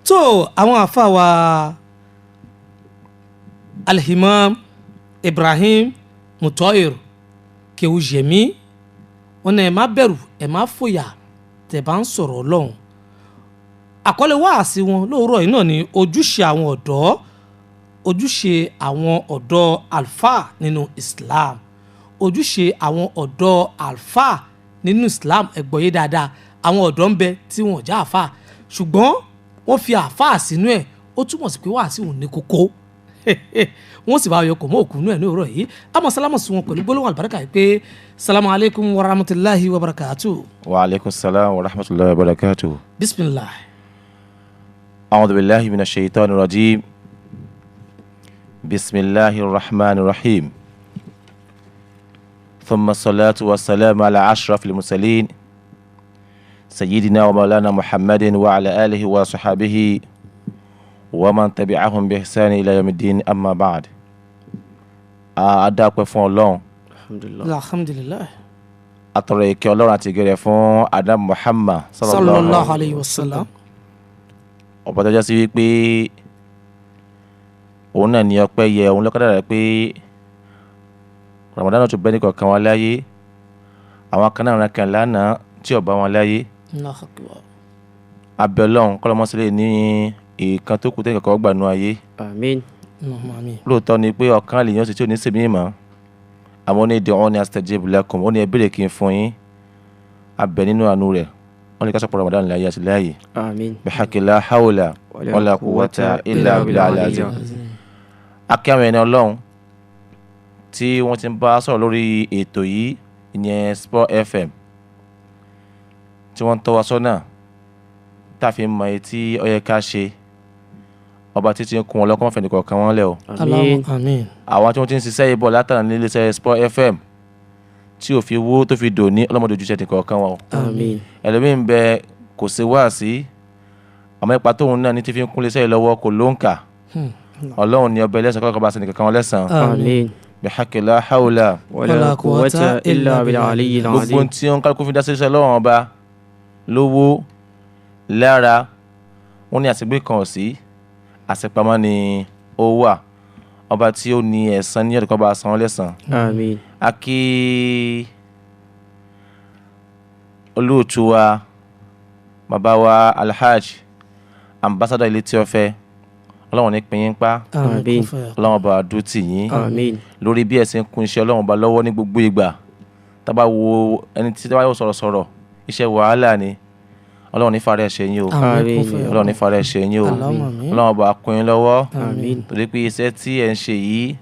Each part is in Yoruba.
Tó àwọn àfa wa, Alhimam Ibrahim Mutoir Kewujemi, wọn náà, ẹ má bẹ̀rù, ẹ má fòyà tẹ́ bá ń sọ̀rọ̀ Ọlọ́run. Àkọlé wáàsí wọn lóòrọ̀ yìí náà ni ojúṣe àwọn ọ̀dọ́, ojúṣe àwọn ọ̀dọ́ alfa nínú Islam, ojúṣe àwọn ọ̀dọ́ alfa nínú Islam. Ẹ gbọ́ yé dáadáa, àwọn ọ̀dọ́ ń bẹ tí wọn ò já àfa, ṣùgbọ́n wọ́n fi àfa sínú ẹ̀. Ó túmọ̀ sí pé wáàsí òun ní kókó, wọ́n sì bá yọ kò mọ́ òkú nú ẹ̀ ní òwúrọ̀ yìí. Àmọ́ sálámù sí wọn pẹ̀lú gbólóhùn àlùbáríkà yìí pé salamu alaykum wa rahmatulahi wa barakatu. Wa aleykum salaam wa rahmatulahi wa barakatu. Bisimilah. أعوذ بالله من الشيطان الرجيم، بسم الله الرحمن الرحيم، ثم الصلاة والسلام على أشرف المرسلين سيدنا ومولانا محمد وعلى آله وصحبه ومن تبعهم بإحسان إلى يوم الدين، أما بعد. A dá ọpẹ́ fún Ọlọ́run. Alhamdulilah. Alhamdulilayi. Atọrọ ìkẹ́ Ọlọ́run àti ìgẹ̀ rẹ̀ fún Adam Muhammad. Sallallahu alayhi wa sallam. Ọba tó jẹ́ sí wípé òun náà ní ọpẹ́ yẹ, òun lọ́kọ́dà rẹ̀ pé Ramadan tó bẹ́ẹ̀ ní kọ̀ọ̀kan wọn láyé, àwọn kan náà ràn kàn lánàá tí ó bá wọn láyé. Allahu akbar. Abẹ́ Ọlọ́run kọ́lọ́mọ́sílẹ̀ ní ìkan tó kù tẹ́lẹ̀ kọ̀ọ̀kan gbà nú ayé. Àmín. Allahumma àmín. Lóòótọ́ ni pé ọ̀kan lèèyàn sì tí ò ní sèmí mọ́, àmọ́ ó ní ud'uni astajib lakum, ó ní ẹ béèrè kí n fún yín. Abẹ nínú àánú rẹ̀, wọ́n ní ká sọ̀pọ̀ Ramadan láyé àti láàyè. Àmín. Bihaqi la hawla wala quwwata illa billahi al-azim. Akẹ́wọ̀n ẹni Ọlọ́run tí wọ́n ti ń bá sọ̀rọ̀ lórí ètò yìí, ìyẹn Sport FM, tí wọ́n ń tọ́ wa sọ́nà tá a fi mọ èyí tí ó yẹ ká ṣe. Ọba títí ń kún wọn lọ́kàn fẹ̀ nìkọ̀ọ̀kan wọn lẹ̀ o. Àmín. Àmín. Àwọn tí wọ́n ti ń ṣiṣẹ́ yìí bọ̀ látara ní iléeṣẹ́ Sport FM tí ò fi wó tó fi dò ní ọlọ́mọdé ojúṣe nìkọ̀ọ̀kan wọn o. Àmín. Ẹlòmíín bẹ kò ṣe wá sí, àmọ́ ipa tóun náà ní tí fi ń kún iléeṣẹ́ yìí lọ́wọ́ kò ló ń kà. Ọlọ́run ní ọbẹ̀ lẹ́sàn kọ́kọ́ bá ṣe nìkankan wọn lẹ́sàn. Àmín. Bihaqi la hawla wala quwwata illa bil aliyyil gbogbo azim. tí ó ń kálukú fi dá sí iṣẹ́ Ọlọ́run Ọba lówó lára wọn ní àṣegbé kan ò sí, àṣepamọ́ ni ó wà. Ọba tí ó ní ẹ̀san ní ọ̀dọ̀ kan bá san wọ́n lẹ́san. Àmín. A kí olóòtú wa, bàbá wa Alhaj Ambassador Ilé tí ọfẹ, Ọlọ́run ní pín yín pa. Àmín. Ọlọ́run ọba dúró tì yín Àmín. lórí bí ẹ ṣe ń kún iṣẹ́ Ọlọ́run ọba lọ́wọ́ ní gbogbo ìgbà. Tá bá wo ẹni tí tá bá yóò sọ̀rọ̀ sọ̀rọ̀, iṣẹ́ wàhálà ni. Ọlọ́run ní farẹ́ ṣe yín o. Àmín. Ọlọ́run ní farẹ́ ṣe yín o. Allahumma àmín. Ọlọ́run ọba kún yín lọ́wọ́. Àmín. Torí pé iṣẹ́ tí ẹ̀ ń ṣe yìí,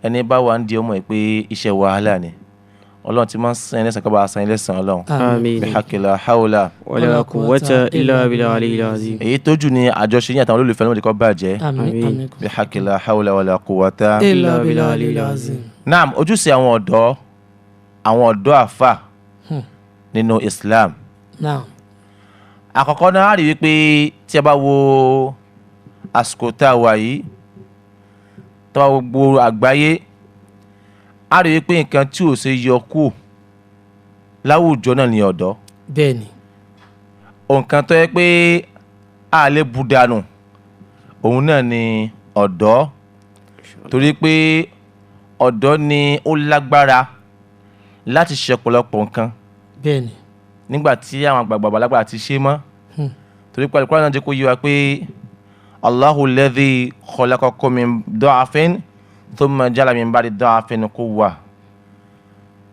ẹni bá wà ń di ọmọ ẹ̀ pé iṣẹ́ wàhálà ni. Ọlọ́run ti máa ń san ẹlẹ́sàn kọ́ bá san ẹlẹ́sàn Ọlọ́run. Àmín. Bihaqi la hawla wala quwwata illa bil aliyyil azim. Èyí tó jù ní àjọṣe yín àtàwọn olólùfẹ́ ló ti kọ́ bàjẹ́. Àmín. Àmín. Àmín. Bihaqi la hawla wala quwwata illa billahi aliyyil azim. Naam, ojúṣe àwọn ọ̀dọ́, àwọn ọ̀dọ́ àfà nínú Islam. Naam. Àkọ́kọ́ náà, á rí wípé tí a bá wo àsìkò tá a wà yìí, tá a bá wo gbogbo àgbáyé, á rí wípé nǹkan tí ò ṣe yọ kúò láwùjọ náà ni ọ̀dọ́. Bẹ́ẹ̀ni. Nǹkan tó yẹ pé a lè bu dànù, òun náà ni ọ̀dọ́, torí pé ọ̀dọ́ ni ó lágbára láti ṣe ọ̀pọ̀lọpọ̀ nǹkan nígbà tí àwọn àgbààgbà lágbára ti ṣe mọ́, torí pé Al-Qur'an náà jẹ́ kó yé wa pé Allahu alladhi khalaqakum min da'afin thumma ja'ala min ba'di da'afin quwwa.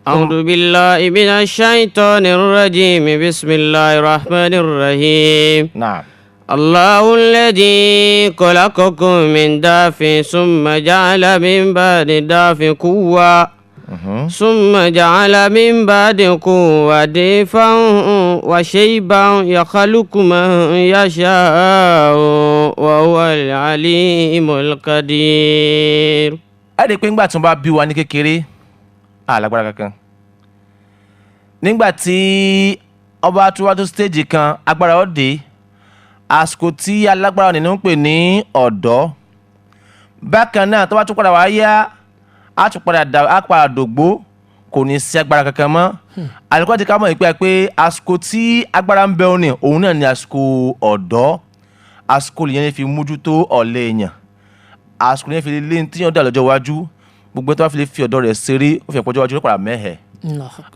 أعوذ بالله من الشيطان الرجيم، بسم الله الرحمن الرحيم. Naam. الله الذي خلقكم من ضعف ثم جعل من بعد ضعف قوة ثم جعل من بعد قوة ضعفا وشيبا يخلق ما يشاء وهو العليم القدير. Ẹ rí i pé ńgbà tí wọ́n bá bí wa ní kékeré, a lágbára kankan. Nígbà tí ọba tó wá tó stage kan, agbára ó dé. Àsìkò tí alágbára nínú ń pè ní ọ̀dọ́. Bákan náà, tó bá tún padà wá yá, á tún padà dà, á padà dògbó, kò ní sí agbára kankan mọ́. Àlùkò ti ká mọ̀ ìpè pé àsìkò tí agbára ń bẹ òní, òun náà ní àsìkò ọ̀dọ́. Àsìkò lèyàn fi mójútó ọ̀lẹ́ èèyàn, àsìkò lèyàn fi lé ní tíyàn dà lọ́jọ́ iwájú. Gbogbo tó bá fi lè fi ọ̀dọ́ rẹ̀ ṣeré, ó fi ọ̀pọ̀ ọjọ́ iwájú ló padà mẹ́hẹ̀.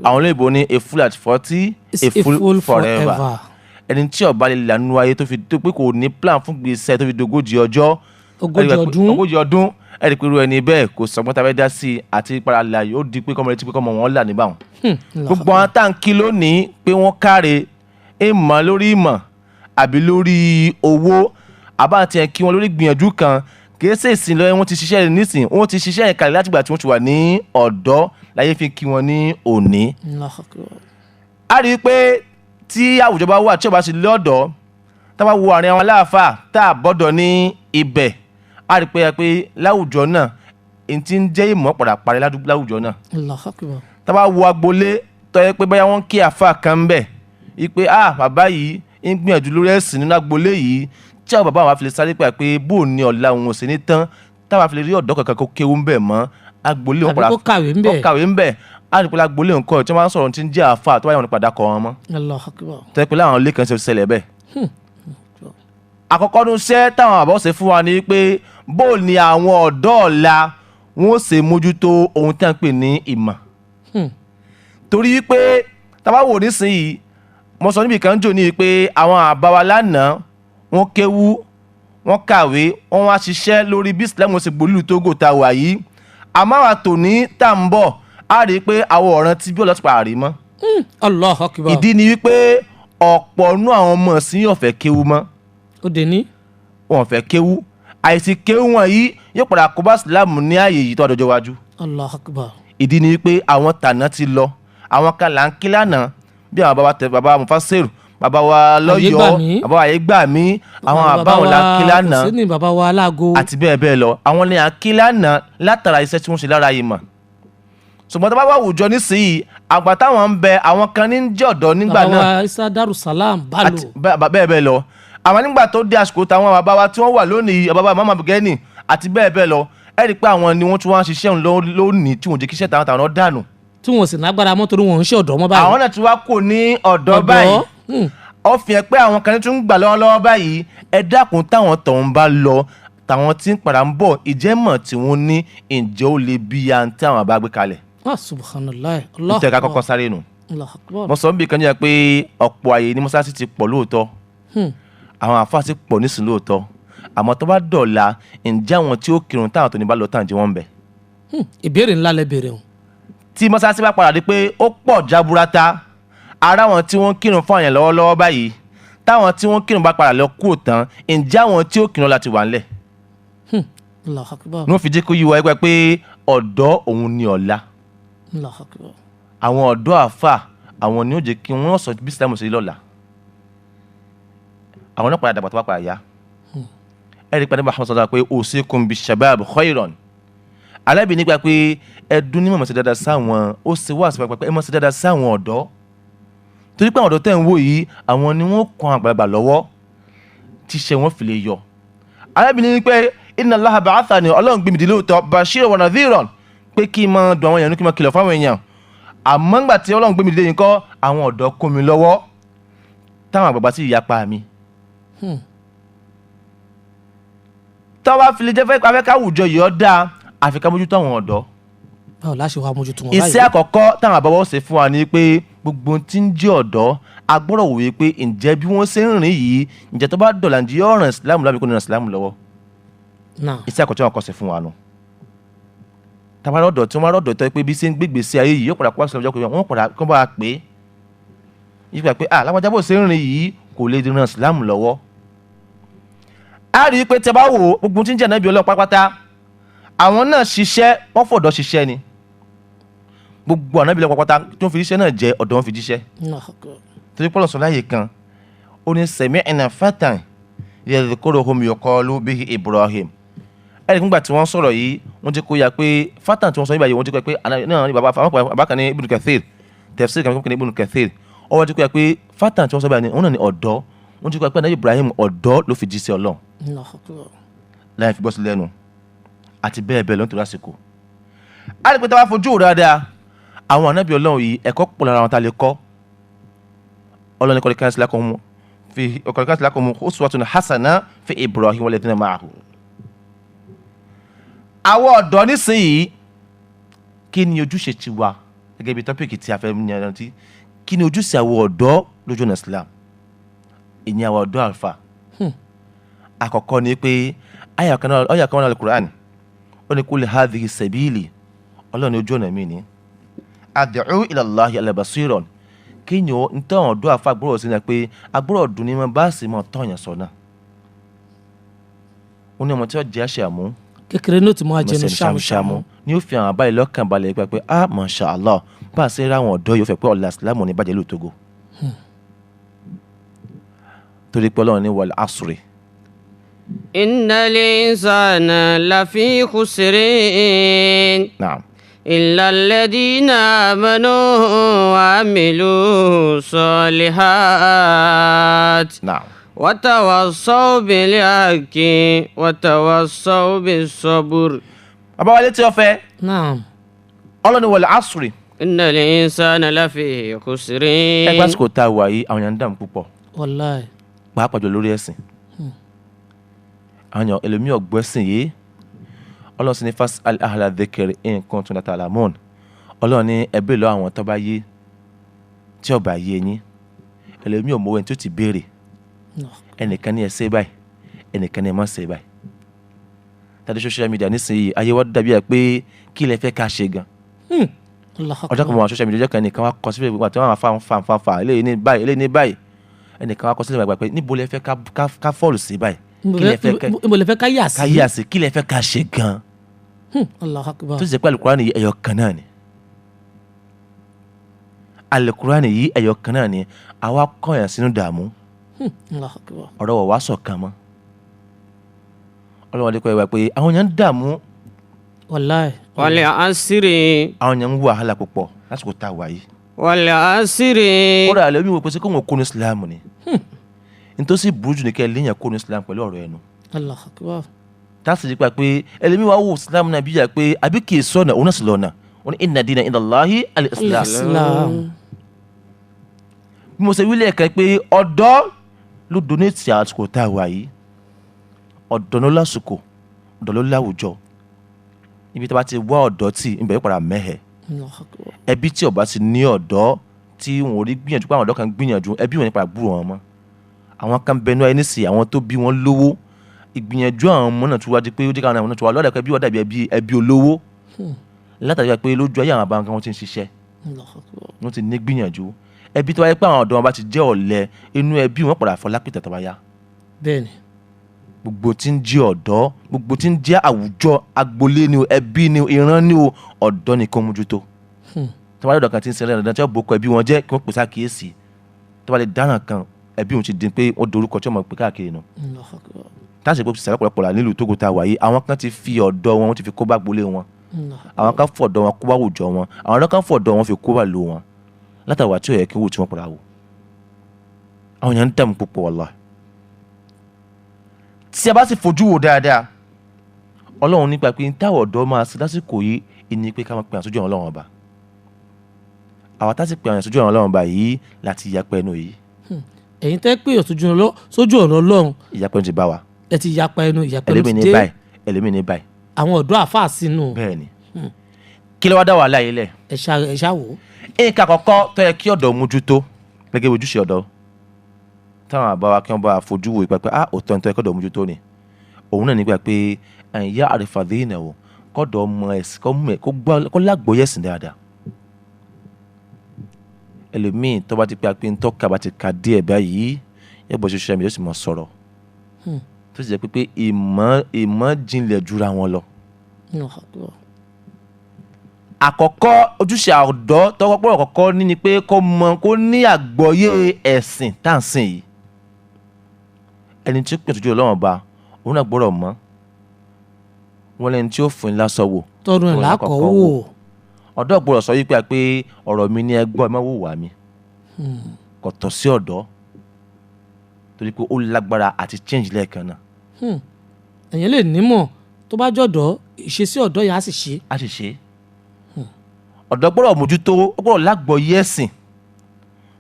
Àwọn olóyìnbó ní, "A fool at 40, a fool forever." Ẹni tí ó bá lè lànà ayé tó fi tó pé kò ní plan fún gbèsè tó fi dogójì ọjọ́, 40 ọdún. 40 ọdún, ẹni pé irú ẹni bẹ́ẹ̀ kò sọgbọ́n tá a fẹ́ dá sí i àti padà là, yóò di pé kọ́mọ retí pé kọ́mọ wọn là níbàwọ̀n. Gbogbo àwọn tá à ń kí lónìí pé wọ́n káre ìmọ̀ lórí ìmọ̀ àbí lórí owó, àbá àti ẹ̀ kí wọn lórí gbìyànjú kan, kì í ṣe ìsìn lọ́yẹ́ wọ́n ti ṣiṣẹ́ rẹ̀ nísìn, wọ́n ti ṣiṣẹ́ yẹn kalẹ̀ látìgbà tí wọ́n ti wà ní ọ̀dọ́ láyé fi kí wọn ní òní. A rí i pé tí àwùjọ bá wà tí ó bá sì lọ́dọ̀, tá a bá wo àárín àwọn aláàfáà tá a bọ́dọ̀ ní ibẹ̀, a rí i pé láwùjọ náà n ti ń jẹ́ ìmọ̀ padà parí láwùjọ náà. Tá a bá wo agboolé tó yẹ pé bóyá wọ́n kí àáfàá kan ń bẹ̀ wípé, ah, bàbá yìí ń gbìyànjú lórí ẹ̀sìn nínú agboolé yìí, tí àwọn bàbá wa fi lè sáré pé pé bó ní ọ̀la òun ò sí ní tán, táwa fi lè rí ọ̀dọ́ kankan kó kéwú ń bẹ̀ mọ́ agboolé òun Tàbí kó kàwé ń bẹ̀. Kó kàwé ń bẹ̀, á rí i pé agboolé òun kọ́ tí wọ́n máa ń sọ̀rọ̀ tí ń jẹ́ àáfàá tó bá yẹ wọn padà kọ́ wọn mọ́, tẹ́ pé láwọn ilé kan ṣe ṣẹlẹ̀ bẹ́ẹ̀. Àkọ́kọ́ nu iṣẹ́ táwọn àbọ̀ ṣe fún wa ni pé bó ni àwọn ọ̀dọ́ ọ̀la wọn ó ṣe mójútó ohun tí a ń pè ní ìmọ̀, torí wípé tá bá wò nísìnyìí, mo sọ níbi kan jò ní pé àwọn àbá wa lánàá, wọ́n kéwú, wọ́n kàwé, wọ́n wá ṣiṣẹ́ lórí bí Islam ṣe gbòòlù Tógò tá a wà yìí. Àmọ́ àwa tòní tá à ń bọ̀, á rí i pé àwọn ọ̀ràn tí bí ọlọ́tí pa àrí mọ́. Allahu Akbar. Ìdí ni wípé ọ̀pọ̀ nú àwọn ọmọ sí yóò fẹ́ kéwú mọ́. Ó dé ní. Wọn fẹ́ kéwú. Àìsí kéwú wọn yìí yóò padà kó bá Islam ní ààyè yìí tó àdójọ́ wájú. Allahu Akbar. Ìdí ni wípé àwọn tànà ti lọ, àwọn kan là ń kí lánàá bí àwọn bàbá tẹ bàbá Mufasiru, bàbá wa lọ́yọ̀ọ́, Ayégbàmí. bàbá wa Ayégbàmí, àwọn àbáwọn là ń kí lánàá. Hùsẹ́nì, bàbá wa alágo. Àti bẹ́ẹ̀ bẹ́ẹ̀ lọ. Àwọn ni à ń kí lánàá látara iṣẹ́ tí wọ́n ṣe lára ìmọ̀. Ṣùgbọ́n tó bá wà àwùjọ nísìnyí, àgbà táwọn ń bẹ, àwọn kan ní ń jẹ́ ọ̀dọ́ nígbà Bàbá náà wa Isa Darussalam Balo. Àti bẹ́ẹ̀ bẹ́ẹ̀ lọ. Àwọn nígbà tó dé àsìkò táwọn bàbá wa tí wọ́n wà lónìí, bàbá wa Mama Bugeni àti bẹ́ẹ̀ bẹ́ẹ̀ lọ, ẹ rí i pé àwọn ni wọ́n tún wá ń ṣiṣẹ́ òun lónìí tí wọ́n jẹ́ kíṣẹ́ táwọn táwọn dànù. Tí wọn sì lágbára mọ́ torí wọn ń ṣe ọ̀dọ́ mọ́ báyìí. Àwọn náà ti wá kò ní ọ̀dọ́ báyìí. Ó fi hàn pé àwọn kan tún ń gbà lọ́wọ́lọ́wọ́ báyìí. Ẹ dákun, táwọn tọ̀hún bá lọ, táwọn tí ń padà ń bọ̀, ìjẹ́mọ̀ tí wọ́n ní, ǹjẹ́ ó lè bí ya tí àwọn bá gbé kalẹ̀? Ah, subhanallah, Allah. Nítorí ká kọ́kọ́ sáré nù. Allahu Akbar. Mo sọ níbi kan jẹ́ pé ọ̀pọ̀ àyè ní mọ́sáàsì ti pọ̀ lóòótọ́, àwọn àfáà ti pọ̀ nísìnyí lóòótọ́, àmọ́ tó bá dọ̀la, ǹjẹ́ àwọn tí ó kírun táwọn tó ní bá lọ tàn jẹ́ wọ́n ń bẹ̀? Ìbéèrè ńlá lẹ béèrè o. Tí mọ́sáàsì bá padà di pé ó pọ̀ jaburata, ara wọn tí wọ́n kírun fún àyàn lọ́wọ́lọ́wọ́ báyìí, táwọn tí wọ́n kírun bá padà lọ kúrò tán, ǹjẹ́ àwọn tí ó kírun láti wà ńlẹ̀? Allahu Akbar. Ní wọ́n fi jẹ́ kó yí wa ẹgbẹ́ pé ọ̀dọ́ òun ni ọ̀la. Allahu Akbar. Àwọn ọ̀dọ́ àfà, àwọn ni ó jẹ́ kí wọ́n sọ bí Islam ṣe rí lọ́la. Àwọn náà padà dàgbà tó bá padà yá. Ẹ̀rí padà Muhammad sọ̀rọ̀ pé usikum bishabab khairan. Alábì nígbà pé ẹdún ní mọ̀mọ́ sí dáadáa sáwọn, ó ṣe wá sí pé ẹ mọ̀ sí dáadáa sáwọn ọ̀dọ́, torí pé àwọn ọ̀dọ́ tẹ̀ ń wò yìí, àwọn ni wọ́n kọ́ àgbàlagbà lọ́wọ́ tíṣẹ́ wọn fi lè yọ. Alábì ní pé inna Allaha ba'athani, Ọlọ́run gbé mi dìde lóòótọ́, bashiran wa nadhiran, pé kí n máa dùn àwọn èèyàn ní, kí n máa kìlọ̀ fáwọn èèyàn. Àmọ́ ńgbà tí Ọlọ́run gbé mi dìde yìí kọ́, àwọn ọ̀dọ́ kún mi lọ́wọ́ táwọn àgbààgbà sì yapa mi. Tọ́wọ́ fi lè jẹ́ fẹ́ afẹ́ káwùjọ yìí ọ́ dáa, àfi ká mójútó àwọn ọ̀dọ́. Báwo la ṣe wá mójútó wọn? Iṣẹ́ àkọ́kọ́ táwọn àbáwọ́ ṣe fún wa ni pé gbogbo ohun tí ń jẹ́ ọ̀dọ́, a gbọ́dọ̀ wòye pé ǹjẹ́ bí wọ́n ṣe ń rìn yìí, ǹjẹ́ tó bá dọ̀là, ǹjẹ́ yóò ràn Ìsìlámù lọ́wọ́ àbí kò ní ràn Ìsìlámù lọ́wọ́? Iṣẹ́ àkọ́kọ́ tí wọ́n kọ́ ṣe fún wa nù. Tàbá rọ̀dọ̀ tí wọ́n rọ̀dọ̀ tó pé bí ṣe ń gbégbé sí ayé yìí, yóò padà kó wá sí ọjọ́ pé wọ́n padà kó bá a pè é yípa pé ah, lágbájá bó ṣe ń rìn yìí kò lè ràn Ìsìlámù lọ́wọ́. A rí i pé tí a bá wò ó, gbogbo tí ń jẹ́ ànábì Ọlọ́run pátápátá, àwọn náà ṣiṣẹ́, wọ́n fọ̀dọ̀ ṣiṣẹ́ ni. Gbogbo ànábì Ọlọ́run pátápátá tí wọ́n fi jíṣẹ́ náà jẹ́ ọ̀dọ̀ wọn fi jíṣẹ́, torí pọ́lọ̀ sọ láàyè kan, ó ní sami'na fatan yadhkuruhum yuqalu bihi Ibrahim. Ẹ̀rí nígbà tí wọ́n sọ̀rọ̀ yìí, wọ́n jẹ́ kó yà pé fatan tí wọ́n sọ yìí báyìí, wọ́n jẹ́ kó yà pé náà ní bàbá kan ní Ibn Kathir, tafsir kan ní Ibn Kathir, ó wọ́n jẹ́ kó yà pé fatan tí wọ́n sọ báyìí, wọ́n náà ní ọ̀dọ́. Wọ́n jẹ́ kó yà pé Ibrahim ọ̀dọ́ ló fi jíṣẹ́ Ọlọ́run láì fi gbọ́ sí lẹ́nu àti bẹ́ẹ̀ bẹ́ẹ̀ lọ́n torí àsìkò. A lè pe tá a bá fojú wò dáadáa, àwọn ànábì Ọlọ́run yìí, ẹ̀kọ́ pọ̀ lára wọn tá a lè kọ́. Ọlọ́run ní kọ́ni káyọ̀sí lákọ̀ọ́ Fi qad kanat lakum uswatun hasana fi Ibrahim walladhina ma'ahu. Àwọn ọ̀dọ́ nísìnyìí, kí ni ojúṣe tiwa gẹ́gẹ́ bí topic tí a fẹ́ yanjú? Kí ni ojúṣe àwọn ọ̀dọ́ lójú ọ̀nà Islam? Ìyẹn àwọn ọ̀dọ́ àlùfà. Àkọ́kọ́ ni pé àyà kan náà, àyà kan náà Al-Qur'an, ó ní kul hadhihi sabili, Ọlọ́run ní ojú ọ̀nà mi ni, ad'u ila Allahi ala basiran. Kéèyàn ntọ́ ọ̀dọ́ àfa gbọ́dọ̀ sí ni pé agbọ́dọ̀ dùn ní mọ́ bá sì mọ́ tọ̀yàn sọ́nà. Ó ní ọmọ tí ó jẹ́ àṣàmú Kékeré ní o ti mọ ajẹnu. mọ̀sẹ̀ ṣàmùṣàmù. Ṣàmùṣàmù ni ó fi àwọn àbáyé lọ́kàn balẹ̀ pé ah, masha Allah, bá a ṣe ra àwọn ọ̀dọ́ yóò fẹ́ pé ọ̀la Ìsìlámù ní bàjẹ́ lóòótógó, torí pé Ọlọ́run ní wal asri. إن الإنسان لفي خسر Naam. إلا الذين آمنوا وعملوا الصالحات وتواصوا بالحق وتواصوا بالصبر. Bàbá wa létí ọ̀fẹ́. Naam. Ọlọ́run ní wal asri. إن الإنسان لفي خسر. Ẹgbẹ́ àsìkò tá a wà yìí, àwọn èèyàn ń dààmú púpọ̀, Wàláì. pàápàá jọ lórí ẹ̀sìn. Àwọn èèyàn ẹlòmíì ọ̀gbẹ́sìn yìí. Ọlọ́run sì ní fas'al ahla dhikri in kuntum la ta'lamun. Ọlọ́run ní ẹbí lọ àwọn tó bá yé, tí ó bá yé yín. Ẹlòmíì ò mọ ẹni tó ti béèrè. Ẹnìkan ní ẹ ṣe báyìí, ẹnìkan ní ẹ má ṣe báyìí. Tàbí social media nísìnyí, ayé wa dàbí ẹ pé kí lẹ fẹ́ ká ṣe gan? Allahu Ọjọ́ kan Akbar. mo wà social media, ọjọ́ kan ẹnìkan wá kọ sílẹ̀ wà tí wọ́n fa fa fa fa, eléyìí ní báyìí, eléyìí ní báyìí. Ẹnìkan wá kọ sílẹ̀ gbàgbà pé níbo lẹ fẹ́ ká fall sí báyìí? Kí lẹ fẹ́ ká Níbo lẹ fẹ́ ká yà sí? Ká yà sí? Kí lẹ fẹ́ ká ṣe gan? Allahu Akbar. Tó sì jẹ́ pé Alukurani yìí, ẹyọ kan náà ni. Alukurani yìí, ẹyọ kan náà ni. Àwa kọ̀yàn sínú dààmú. Allahu Akbar. Ọ̀rọ̀ wọ̀ wá sọ̀kan mọ́. Ọlọ́wọ́n adékọ̀ ẹ̀ wá pé àwọn èèyàn ń dààmú. Wàláì. والعصر. Àwọn èèyàn ń wọ wàhálà púpọ̀ lásìkò tá a wà yìí. والعصر. Kódà àlẹ́ mi wò pé sí kóun kó ní Islam ni. Nítòsí burú jù ní kẹ́ ẹ léèyàn kó ní Islam pẹ̀lú ọ̀rọ̀ ẹnu. Allahu Akbar. Táàsì nípa pé ẹlẹ́mi wàá wò Islam náà bíyà pé àbí kì í sọ̀nà, òun náà sì lọ́nà. Wọn ní inna dina inda Allahi al-Islam. Islam. Bí mo ṣe wí lẹ́ẹ̀kan pé ọ̀dọ́ ló donate àsìkò tá a wà yìí, ọ̀dọ́ ló lásìkò, ọ̀dọ́ ló láwùjọ. Ibi tí a bá ti wá ọ̀dọ́ tì ibẹ̀ yóò padà mẹ́hẹ̀. Allahu Akbar. Ẹbí tí ó bá ti ní ọ̀dọ́ tí wọn ò rí gbìyànjú pé àwọn ọ̀dọ́ kan gbìyànjú, ẹbí wọn ní padà gbúrò wọn mọ́. Àwọn kan bẹnu ayé nísìnyí, àwọn tó bí wọn lówó, ìgbìyànjú àwọn ọmọ náà tún wá di pé ó jẹ́ káwọn náà tún wá lọ́dà pé ẹbí wọn dàbí ẹbí olówó, látàrí pé lójú ayé àwọn abáwọn kan wọ́n ti ń ṣiṣẹ́. Allahu Akbar. Wọ́n ti ní gbìyànjú. Ẹbí tó wáyé pé àwọn ọ̀dọ́ wọn bá ti jẹ́ ọ̀lẹ, inú ẹbí wọn padà fọlá pìtà tó bá yá. Gbogbo tí ń jẹ́ ọ̀dọ́, gbogbo tí ń jẹ́ àwùjọ, agboolé ni o, ẹbí ni o, ìran ni o, ọ̀dọ́ ni kó mójútó. Tó bá lọ́dọ̀ kan tí ń ṣẹlẹ̀ dandan tí wọ́n boko ẹbí wọn jẹ́, kí wọ́n pèsè àkíyèsí. Tó bá lè dáràn kan, ẹbí òun ti di pé wọ́n dorúkọ tí wọ́n mọ̀ pé káàkiri nù. Allahu Akbar. Táṣì pé sàrẹ́ pọ̀lọpọ̀ là nílùú Tógò tá a wà yìí, àwọn kan ti fi ọ̀dọ́ wọn, wọ́n ti fi kó bá gbolé wọn. Allahu Àwọn kan fọ̀dọ̀ wọn kó bá àwùjọ wọn, àwọn kan fọ̀dọ̀ wọn fi kó bá lò wọn látàwà tí ò yẹ kí wò tí wọ́n padà wò. Àwọn èèyàn ń dààmú púpọ̀, wallahi. Tí a bá sì fojú wò dáadáa, Ọlọ́run nípa pé táwọn ọ̀dọ́ máa ṣe lásìkò yìí ìní pé ká máa pè àsójú àwọn Ọlọ́run ọba. Àwọn tá sì pè àsójú àwọn Ọlọ́run ọba yìí láti yapa ẹnu yìí. Ẹ̀yin tẹ́ pé sójú ọ̀nà Ọlọ́run. Ìyapa ẹnu ti bá wa. Ẹ ti yapa ẹnu, ìyapa ẹnu ẹlòmíì ti ní dé. báyìí, ẹlòmíì ní báyìí. Àwọn ọ̀dọ́ àfáà sínú. Bẹ́ẹ̀ ni. Kí ló wá dá wàhálà yìí lẹ̀? Ẹ ṣá wò ó. Nǹkan àkọ́kọ́ tó yẹ kí ọ̀dọ́ mójútó gẹ́gẹ́ bí ojúṣe ọ̀dọ́, táwọn àbá wa kí wọ́n bá wa fojú wo ìgbà pé ah, òótọ́ ní tó yẹ kí ọ̀dọ́ mójútó ni, òun náà nígbà pé ẹ̀yà àrífàdé ìnáwó kọ́dọ̀ mọ ẹ̀sìn, kó mọ̀, kó gbọ́, kó lágbóyè ẹ̀sìn dáadáa. Ẹlòmíì tó bá ti pé apé ńtọ́ka bá ti ka díẹ̀ báyìí, yóò bọ́ social media, yóò sì mọ̀ sọ̀rọ̀, tó sì jẹ́ pé ìmọ̀ jinlẹ̀ jura wọn lọ. Allahu Akbar. Àkọ́kọ́ ojúṣe ọ̀dọ́ tọ́kọ́pọ̀ àkọ́kọ́ ní ni pé kó mọ, kó ní àgbọ́yé ẹ̀sìn tá à ń sìn yìí. Ẹni tí ó pè sójú Ọlọ́run ọba, òun náà gbọ́dọ̀ mọ̀. Wọ́n lẹ́ni tí ó fún ní lásọ wò tọdún ẹ̀ tọrùn lákọ̀ọ́ lákọ̀ọ́kọ́ wò. Ọ̀dọ́ gbọ́dọ̀ sọ wípé pé ọ̀rọ̀ mi ni ẹ gbọ́, ẹ má wò wá mi. Kò tọ́ sí ọ̀dọ́, torí pé ó lágbára àti change lẹ́ẹ̀kan náà. Ẹ̀yin lè nímọ̀, tó bá jọ̀dọ̀, ìṣesí ọ̀dọ́ yẹn á sì ṣe. Á sì ṣe. Ọ̀dọ́ gbọ́dọ̀ mójútó, ó gbọ́dọ̀ lágbọ́yé ẹ̀sìn.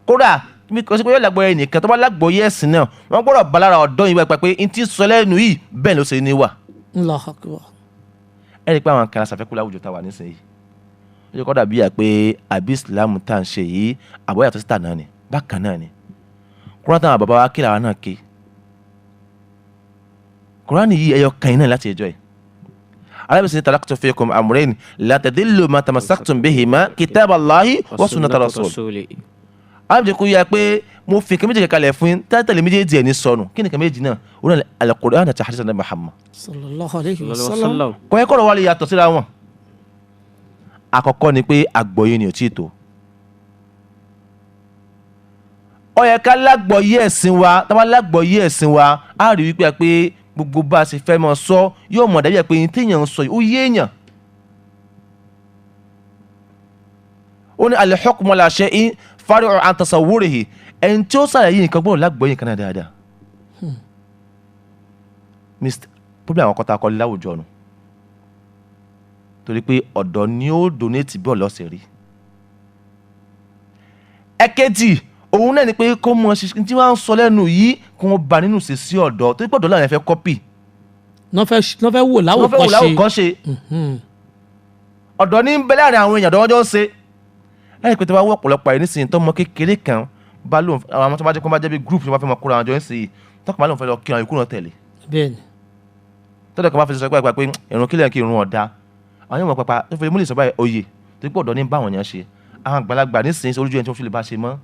Kódà Mi kò sí pé yóò lágbọ́yé nìkan, tó bá lágbọ́yé ẹ̀sìn náà, wọ́n gbọ́dọ̀ bá lára ọ̀dọ́ yìí wá pé n ti sọ lẹ́nu yìí bẹ́ẹ̀ ló ṣe ní wà. Allahu akbar. Ẹ rí i pé àwọn kan aṣàfẹ́kù láwùjọ tá a wà nísìnyí, ó yẹ kó dàbí yà pé àbí ìsìlámù tá à ń ṣe yìí àbọ̀ yàtọ̀ síta náà ni, bákan náà ni. Kúránì táwọn bàbá wa kí làwa náà ké, Kúránì yìí ẹyọ kan yìí náà láti ẹjọ́ yìí. Arábìsìn taraktu fikum amrayn la tadillu ma tamassaktum bihima kitaballahi wa sunnata rasul. Arábìsìn kò yà pé mo fi nǹkan méjì kalẹ̀ fún yín, tẹ́lẹ̀ méjèèjì ẹ̀ ní sọnù. Kí ni nǹkan méjì náà? Ó náà al-Qur'an àti hadith Muhammad sallallahu alayhi wa sallam. Kò yẹ kọ́rọ̀ wa lè yàtọ̀ síra wọn. Àkọ́kọ́ ni pé àgbọ́yé ni ò tí ì tó. Ó yẹ ká lágbọ́yé ẹ̀sìn wa. Tá bá lágbọ́yé ẹ̀sìn wa, á rí wípé pé gbogbo bá a ṣe fẹ́ mọ sọ yóò mọ̀ dábìí pé téèyàn ń sọ yìí ó yé èèyàn. Ó ní al-hukmu ala shay'in fari'un an tasawwurihi. Ẹni tí ó ṣàlàyé nǹkan gbọ́dọ̀ lágbọ́yé nǹkan náà dáadáa. Mr. Problem àwọn kọ́ta kọ́lé láwùjọ nù, torí pé ọ̀dọ́ ni ó donate bí ọ̀lọ́ ṣe rí. Ẹ̀kejì òun náà ni pé kó mọ ṣe tí wọ́n á ń sọ lẹ́nu yìí kó wọ́n bá nínú ṣe sí ọ̀dọ́, torí pé ọ̀dọ́ làwọn fẹ́ kọ́pì. Wọ́n fẹ́ wò wọ́n fẹ́ wò láwòkọ́ṣe. láwòkọ́ṣe. Ọ̀dọ́ ní ń bẹ láàrin àwọn èèyàn, ọ̀dọ́ wọn jọ ń ṣe. Láì pé tó bá wọ́ ọ̀pọ̀lọpọ̀ àyè nísìnyí, tọmọ kékeré kan bá lóun, àwọn ọmọ tó bá jẹ́ kó bá jẹ́ bí group tó bá fẹ́ mọ kóra àwọn jọ ń sìn, tọkàn bá lóun fẹ́ lọ kí àwọn ikú náà tẹ̀lé. Bẹ́ẹ̀ni. Tọ́jà kan bá fi sọ pé pé ìrun kílẹ̀ kí irun ọ̀dà, àwọn yóò mọ̀ pàpà tó fi múlẹ̀ sọ báyìí oyè, torí pé ọ̀dọ́ ní bá àwọn èèyàn ṣe. Àwọn àgbàlagbà nísìnyí ojú ẹni tó fi lè bá ṣe mọ́.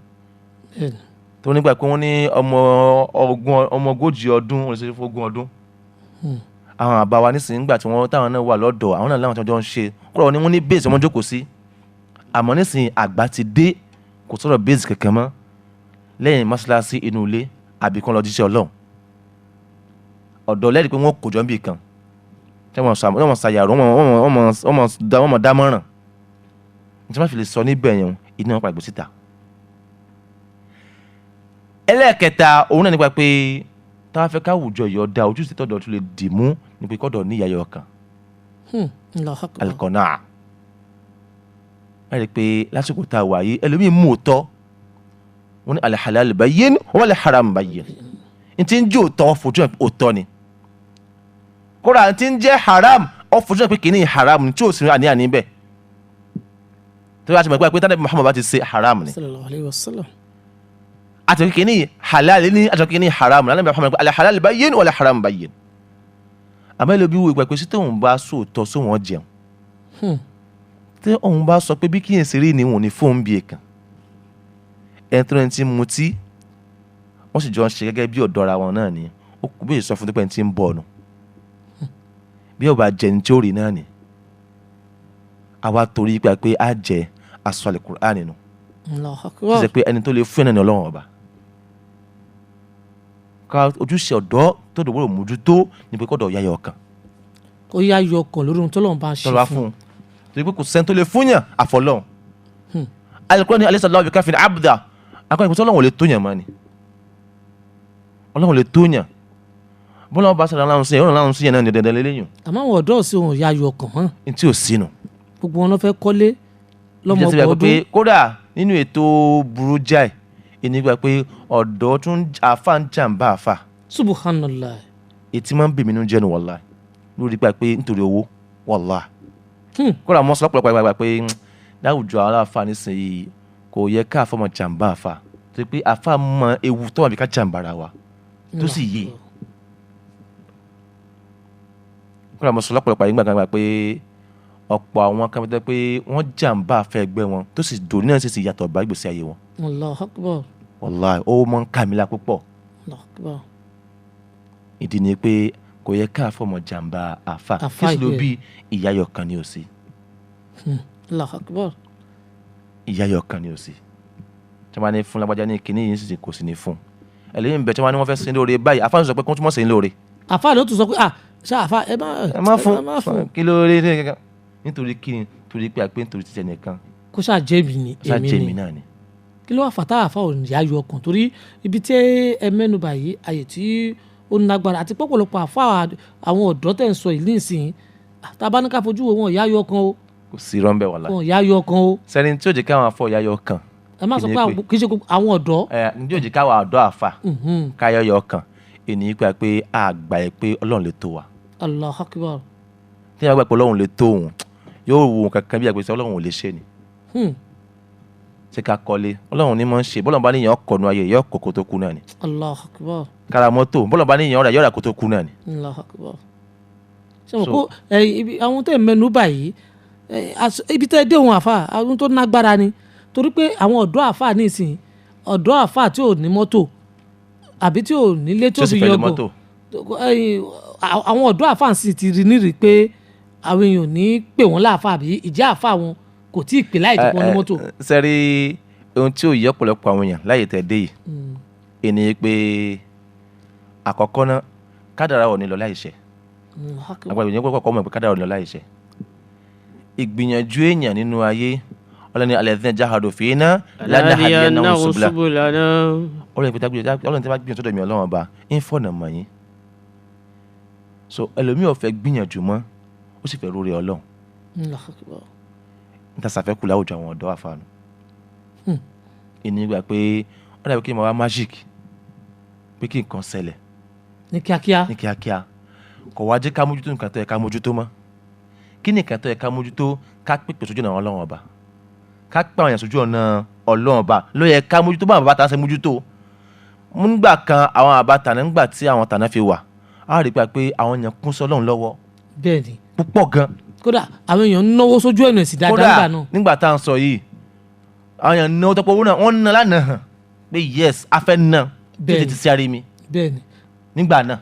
Bẹ́ẹ̀ni. Tó nígbà pé wọ́n ní ọmọ ogún, ọmọ ogójì ọdún, wọ́n lè ṣe fún ogún ọdún. Àwọn àbá wa nísìnyí nígbà tí wọ́n táwọn náà wà lọ́dọ̀, àwọn náà láwọn tí wọ́n jọ ń ṣe kúrò ní wọ́n ní base wọ́n jókòó sí. Àmọ́ nísìnyí àgbà ti dé, kò sọ̀rọ̀ base kankan mọ́ lẹ́yìn mọ́ṣáláṣí, inú ilé, àbí kán lọ jíṣẹ́ Ọlọ́run. Ọ̀dọ́ lẹ́rìí pé wọ́n kò jọ níbì kan tí wọ́n mọ̀ ṣàyàrò, wọ́n mọ̀ dámọ̀ràn tí wọ́n fi lè sọ níbẹ̀ yẹn, iná wọn pàgbé síta. Ẹlẹ́ẹ̀kẹta òun náà nípa pé táwa fẹ́ káwùjọ yìí ọ̀dà, ojúṣe tọ̀dọ̀ tún lè dì mú ní pé kọ́dọ̀ ní ìyá ọkàn. Allahu akbar. Alikọ́nà ẹ rí i pé lásìkò tá a wà yìí, ẹlòmíì mú òótọ́ wọn ní al-halal bayyin wal-haram bayyin. N ti ń jẹ́ òótọ́ fojú ẹ̀ òótọ́ ni, kódà n ti ń jẹ́ haram ọ fojú ẹ̀ pé kìíní haram ni tí ò sí àní-àní bẹ́ẹ̀, tó bá ti mọ̀ pé tánàbí Muhammad bá ti ṣe haram ni, sallallahu alayhi wa sallam. Àti kìíní halal ni, àti kìíní haram ni. Ànábì Muhammad al-halal bayyin wal-haram bayyin. Àmọ́ ẹlòmíì wò ìgbà pé sí tóun bá sóòótọ́ sóun jẹun, tí òun bá sọ pé bí kíyèsí rí ni òun ní fóun bí èkán, ẹni tó ní ti mutí, wọ́n sì jọ ń ṣe gẹ́gẹ́ bí ọ̀dọ́ ara wọn náà ni. Ó kú bí èso fún tó pẹ́ ní ti ń bọ̀ ọ̀nà bí ó bá jẹ ní tí ó rí náà ni. Àwa torí pé a jẹ aṣọ Al-Qur'an nínú Allahu tó ṣe akbar. pé ẹni tó lè fún ẹ̀ náà ni Ọlọ́run ọba. Ká ojúṣe ọ̀dọ́ tó dòwúrò mójútó ni pé kọ́dọ̀ yáyọ ọkàn. Ó yá yọ ọkàn lórí ohun tó lọ́n bá ṣe tọ́lá fún un, torí pé kò sẹ́ni tó lè fún yàn àfọlọ́hun. Al-Qur'an ní alaysa Allahu bikafin abda. Akọ́ni pé Ọlọ́run ò lè tó yàn mọ́ ni, Ọlọ́run ò lè tó yàn. Bọ́lá wọn bá sọ̀rọ̀ aláhùn sí yẹn, Ọlọ́run aláhùn sí yẹn náà ní dandan lélẹ́yìn. Àmọ́ àwọn ọ̀dọ́ sí òun yá yọ ọkàn mọ́. Ní tí ò sínú. Gbogbo wọn ló fẹ́ kọ́lé lọ́mọ Ìjẹ́ síbi ọgbọ̀n pé ọdún. kódà nínú ètò burú jáì ìnígbà pé ọ̀dọ́ tún àfa ń jàǹbá àfa. Subhanallah. Ètí máa ń bì mí nínú jẹ́nu wàláì lórí pé nítorí owó wàláì. Kódà mọ́ sọ lọ́pọ̀lọpọ̀ ìgbà pé láwùjọ àwọn aláfa nísìnyí kò yẹ ká àfa mọ jàǹbá àfa, torí pé àfa mọ ewu tó wà bí ká jàǹbá ara wa tó sì yé. Kódà mọ́ sọ lọ́pọ̀lọpọ̀ ìgbà kan pé ọ̀pọ̀ àwọn kan tẹ́ pé wọ́n jàǹbá àfa ẹgbẹ́ wọn tó sì dòní náà sì yàtọ̀ bá ìgbésí ayé wọn. Allahu akbar. Wàláì ó mọ̀ ń kà mí lá púpọ̀. Allahu akbar. Ìdí ni pé kò yẹ ká fọmọ jàǹbá àfa. Àfa kí sì ló ìgbẹ́. bí ìyáyọ kan ní òsì. Allahu akbar. Ìyáyọ kan ní òsì tí wọ́n bá ní fún lágbájá ní kinní yìí sì kò sí ní fún ẹlẹ́yìn bẹ̀ tí wọ́n ní wọ́n fẹ́ sin lóore báyìí, àfa ń sọ pé kó tún mọ̀ sin lóore. Àfa ló tún sọ pé ah ṣá àfa ẹ má Ẹ má fún kí lóore ní kankan nítorí kí ni? Torí pé àpé nítorí títẹ̀ nìkan. Kó ṣáà jẹ́ mi ni. Ṣáà èmi jẹ́ mi ni náà ni. Kí ló wà fàtà àfa ò ní ayọ̀ ọkàn? Torí ibi tí ẹ mẹ́nubà yìí, àyè tí ó nágbára àti pọ̀pọ̀lọpọ̀ àfa àwọn ọ̀dọ́ tẹ̀ ń sọ ìlú ìsìn, tá a bá ní ká fojú wo wọn, ìyá ayọ̀ ọkàn o. Kò sí rọ́ńbẹ́ wàhálà. Wọn ìyá ayọ̀ ọkàn o. Sẹ́ni tí ó jẹ́ káwọn afọ ìyáyọ kan Ẹ má sọ Kí ni pé pé? Kì í ṣe gbogbo àwọn ọ̀dọ́. Ẹ ní òjì káwa ọ̀dọ́ àfà káyọ̀yọ̀ kan ènìyàn pé pé àgbà yẹ pé Ọlọ́run lè tó wa. Allahu Akbar. Tí wọ́n gbà pé Ọlọ́run lè tó òun, yóò wo nǹkan kan bí àgbèsè Ọlọ́run ò lè ṣe ni. Ṣé ká kọ́lé, Ọlọ́run ní mọ̀ ń ṣe. Bọ́lọ̀ bá níyàn kọ̀nu ayé yọ kókó tó kú náà ni. Allahu Akbar. Kára mọ́tò, bọ́lọ̀ bá níyàn ọ̀rà yọ̀rà kó tó kú náà ni. Allahu Akbar. Ṣé mo So- kó ẹ ibi àwọn tẹ́ ẹ mẹ́nu báyìí, ẹ, ibi tẹ́ ẹ dé òun àfà, àwọn tó nágbára ni, torí pé àwọn ọ̀dọ́ àfà nísìnyí, ọ̀dọ́ àfà tí ò ní mọ́tò àbí tí ò nílé tí tó ó sì fi fẹ́ lo yọgò mọ́tò. Ẹ̀yin, àwọn ọ̀dọ́ àfà sì ti rí nírìí pé àwọn èèyàn ò ní pè wọ́n láàfà, àbí ìjẹ́ àfà wọn kò tí ì pè láì tí wọ́n ní mọ́tò. Sẹ́rí ohun tí ò yí ọ̀pọ̀lọpọ̀ àwọn èèyàn láyè tẹ́ dé yìí, ènìyàn pé àkọ́kọ́ náà, kádàrá ò ní lọ láì ṣẹ. Àgbàdo ìyẹn kọ́kọ́ mọ̀ pé kádàrá ò ní lọ láì ṣẹ. Ìgbìyànjú èèyàn nínú ayé, ọlọ́ni alladhina jahadu fina lanahdiyannahum subulana. Subulana. Ọlọ́run ìpètà gbìyànjú, ọlọ́run tí wọ́n bá gbìyànjú sọ́dọ̀ mi, Ọlọ́run ọba ń fọ̀nà mọ̀ yín. So ẹlòmíì ò fẹ́ gbìyànjú mọ́, ó sì fẹ́ rórí Ọlọ́run. Allahu Akbar. Níta sàfẹ́kù láwùjọ àwọn ọ̀dọ́ àfààní ìní gbà pé ó dàbí kí n máa wá magic, pé kí nǹkan ṣẹlẹ̀ ní kíákíá. Ní kíákíá. Kò wá jẹ́ ká mójútó nǹkan tó yẹ ká mójútó mọ́. Kí ni nǹkan tó yẹ ká mójútó? Ká pèpè sójú ọ̀nà Ọlọ́run ọba, ká pè àwọn èèyàn sójú ọ̀nà Ọlọ́run ọba ló yẹ ká mójútó. Bá àwọn bàbá ta ṣe mójútó nígbà kan, àwọn bàbá tàná, nígbà tí àwọn tàná fi wà, á rí pé àwọn èèyàn kún sọ́lọ́run lọ́wọ́ Bẹ́ẹ̀ ni. púpọ̀ gan. Kódà àwọn èèyàn ń náwó sójú ẹ̀nà ẹ̀sìn dáadáa Kódà nígbà náà. nígbà tá à ń sọ yìí, àwọn èèyàn náwó tọpọ owó náà, wọ́n ná lánàá hàn pé yes, a fẹ́ ná Bẹ́ẹ̀ni. títí ti sí ara mi Bẹ́ẹ̀ ni. nígbà náà.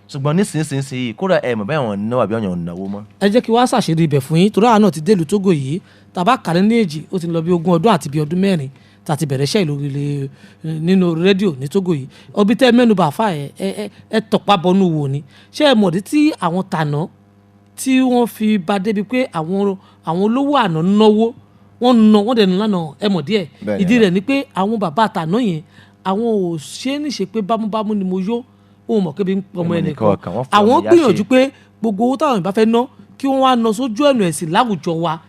Ṣùgbọ́n nísinsìnyí, kódà ẹ̀ mọ̀ bẹ́ẹ̀, wọ́n náwó àbí wọ́n náwó mọ́. Ẹ jẹ́ kí wá ṣàṣírí ibẹ̀ fún yín, torí àwọn náà ti délùú Tógò yìí, tàbá kàrí ní èjì, ó ti lọ bí 20 ọdún àti bí ọdún 4 tá a ti bẹ̀rẹ̀ iṣẹ́ ìlú ilé nínú rédíò ní Tógò yìí. Ọbí tẹ́ mẹ́nu bà fà, ẹ ẹ ẹ tọ̀pá bọnú wò ni. Ṣé ẹ mọ̀dí tí àwọn tànà tí wọ́n fi ba débi pé àwọn olówó àná náwó, wọ́n ná, wọ́n dẹ̀ nù lánàá? Ẹ mọ̀ díẹ̀. Bẹ́ẹ̀ni, Ìdí rẹ̀ ni pé àwọn bàbá àtàná yẹn, àwọn ò ṣe é níṣe pé bámúbámú ni mo yó, òun mọ̀ kébi ń pọmọ Ẹnu ẹnìkan. nìkan kan, wọ́n fi Àwọn ọmọ ìyá gbìyànjú ṣe. pé gbogbo owó táwọn ìbá fẹ́ ná, kí wọ́n wá ná sójú ẹ̀nà ẹ̀sìn láwùjọ wa.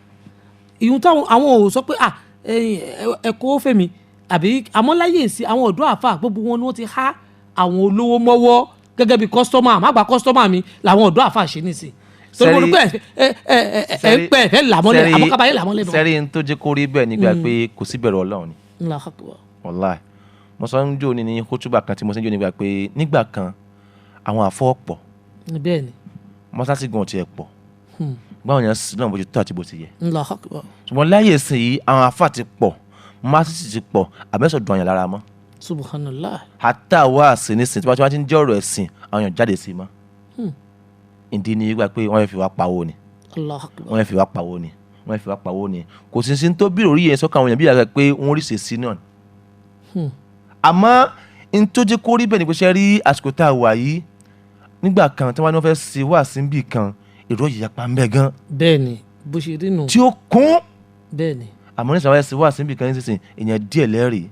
Ìhun táwọn àwọn ò sọ pé à ẹ kó fèmí àbí. Àmọ́ láyé ìsìn, àwọn ọ̀dọ́ àfà gbogbo wọn ni wọ́n ti há àwọn olówó mọ́wọ́ gẹ́gẹ́ bí customer. Àmọ́ àgbà customer mi làwọn ọ̀dọ́ àfà ṣe nísìn, torí mo rí pé ẹ ẹ ẹ ẹ ń pẹ́ ẹ fẹ́ làmọ́lẹ̀, àmọ́ kábàáyé làmọ́lẹ̀ náà. Sẹ́rí n tó jẹ́ kó rí bẹ́ẹ̀ nígbà pé kò sí bẹ̀rù Ọlọ́run ni. Allahu Akbar. Wàláì, mo sọ ń jò ní kótóbà kan tí mo ṣe ń jò nígbà pé nígbà kan àwọn àfọ́ pọ̀. Bẹ́ẹ̀ ni. Mọ́sáàsì gan tiẹ̀ pọ̀, báwọn yẹn sì náà bó ti tó àti bó ti yẹ. Allahu Akbar. Ṣùgbọ́n láyé ìsìn yìí, àwọn àfà ti pọ̀, mọ́sáàsì ti pọ̀, àbẹ́sọ̀ dùn àyàn lára mọ́. Subhanallah. Àtà wá sí nísìn tí wọ́n ti ń jẹ́ ọ̀rọ̀ ẹ̀sìn, àwọn èèyàn jáde sí mọ́. Ìdí ni wípé pé wọ́n fẹ́ fi wá pawó ni. Allahu Akbar. Wọ́n fẹ́ fi wá pawó ni, wọ́n fẹ́ fi wá pawó ni. Kò sí sí tó bí òrí yẹn sọ́kàn àwọn èèyàn bí ìyá rẹ̀ pé wọ́n rí ṣèṣì náà ni. Àmọ́ n tó jẹ́ kó rí bẹ́ẹ̀ ni pé ṣe rí àsìkò tá a wà yìí, nígbà kan tí wọ́n ní wọ́n fẹ́ ṣe wá sí ibì kan, èrò yìí yapa ń bẹ gan Bẹ́ẹ̀ ni, bó ṣe rí nù. tí ó kún. Bẹ́ẹ̀ ni. Àmọ́ nísìnyí, wọ́n fẹ́ ṣe wá sí ibì kan nísinsìnyí, èèyàn díẹ̀ lẹ́rìí.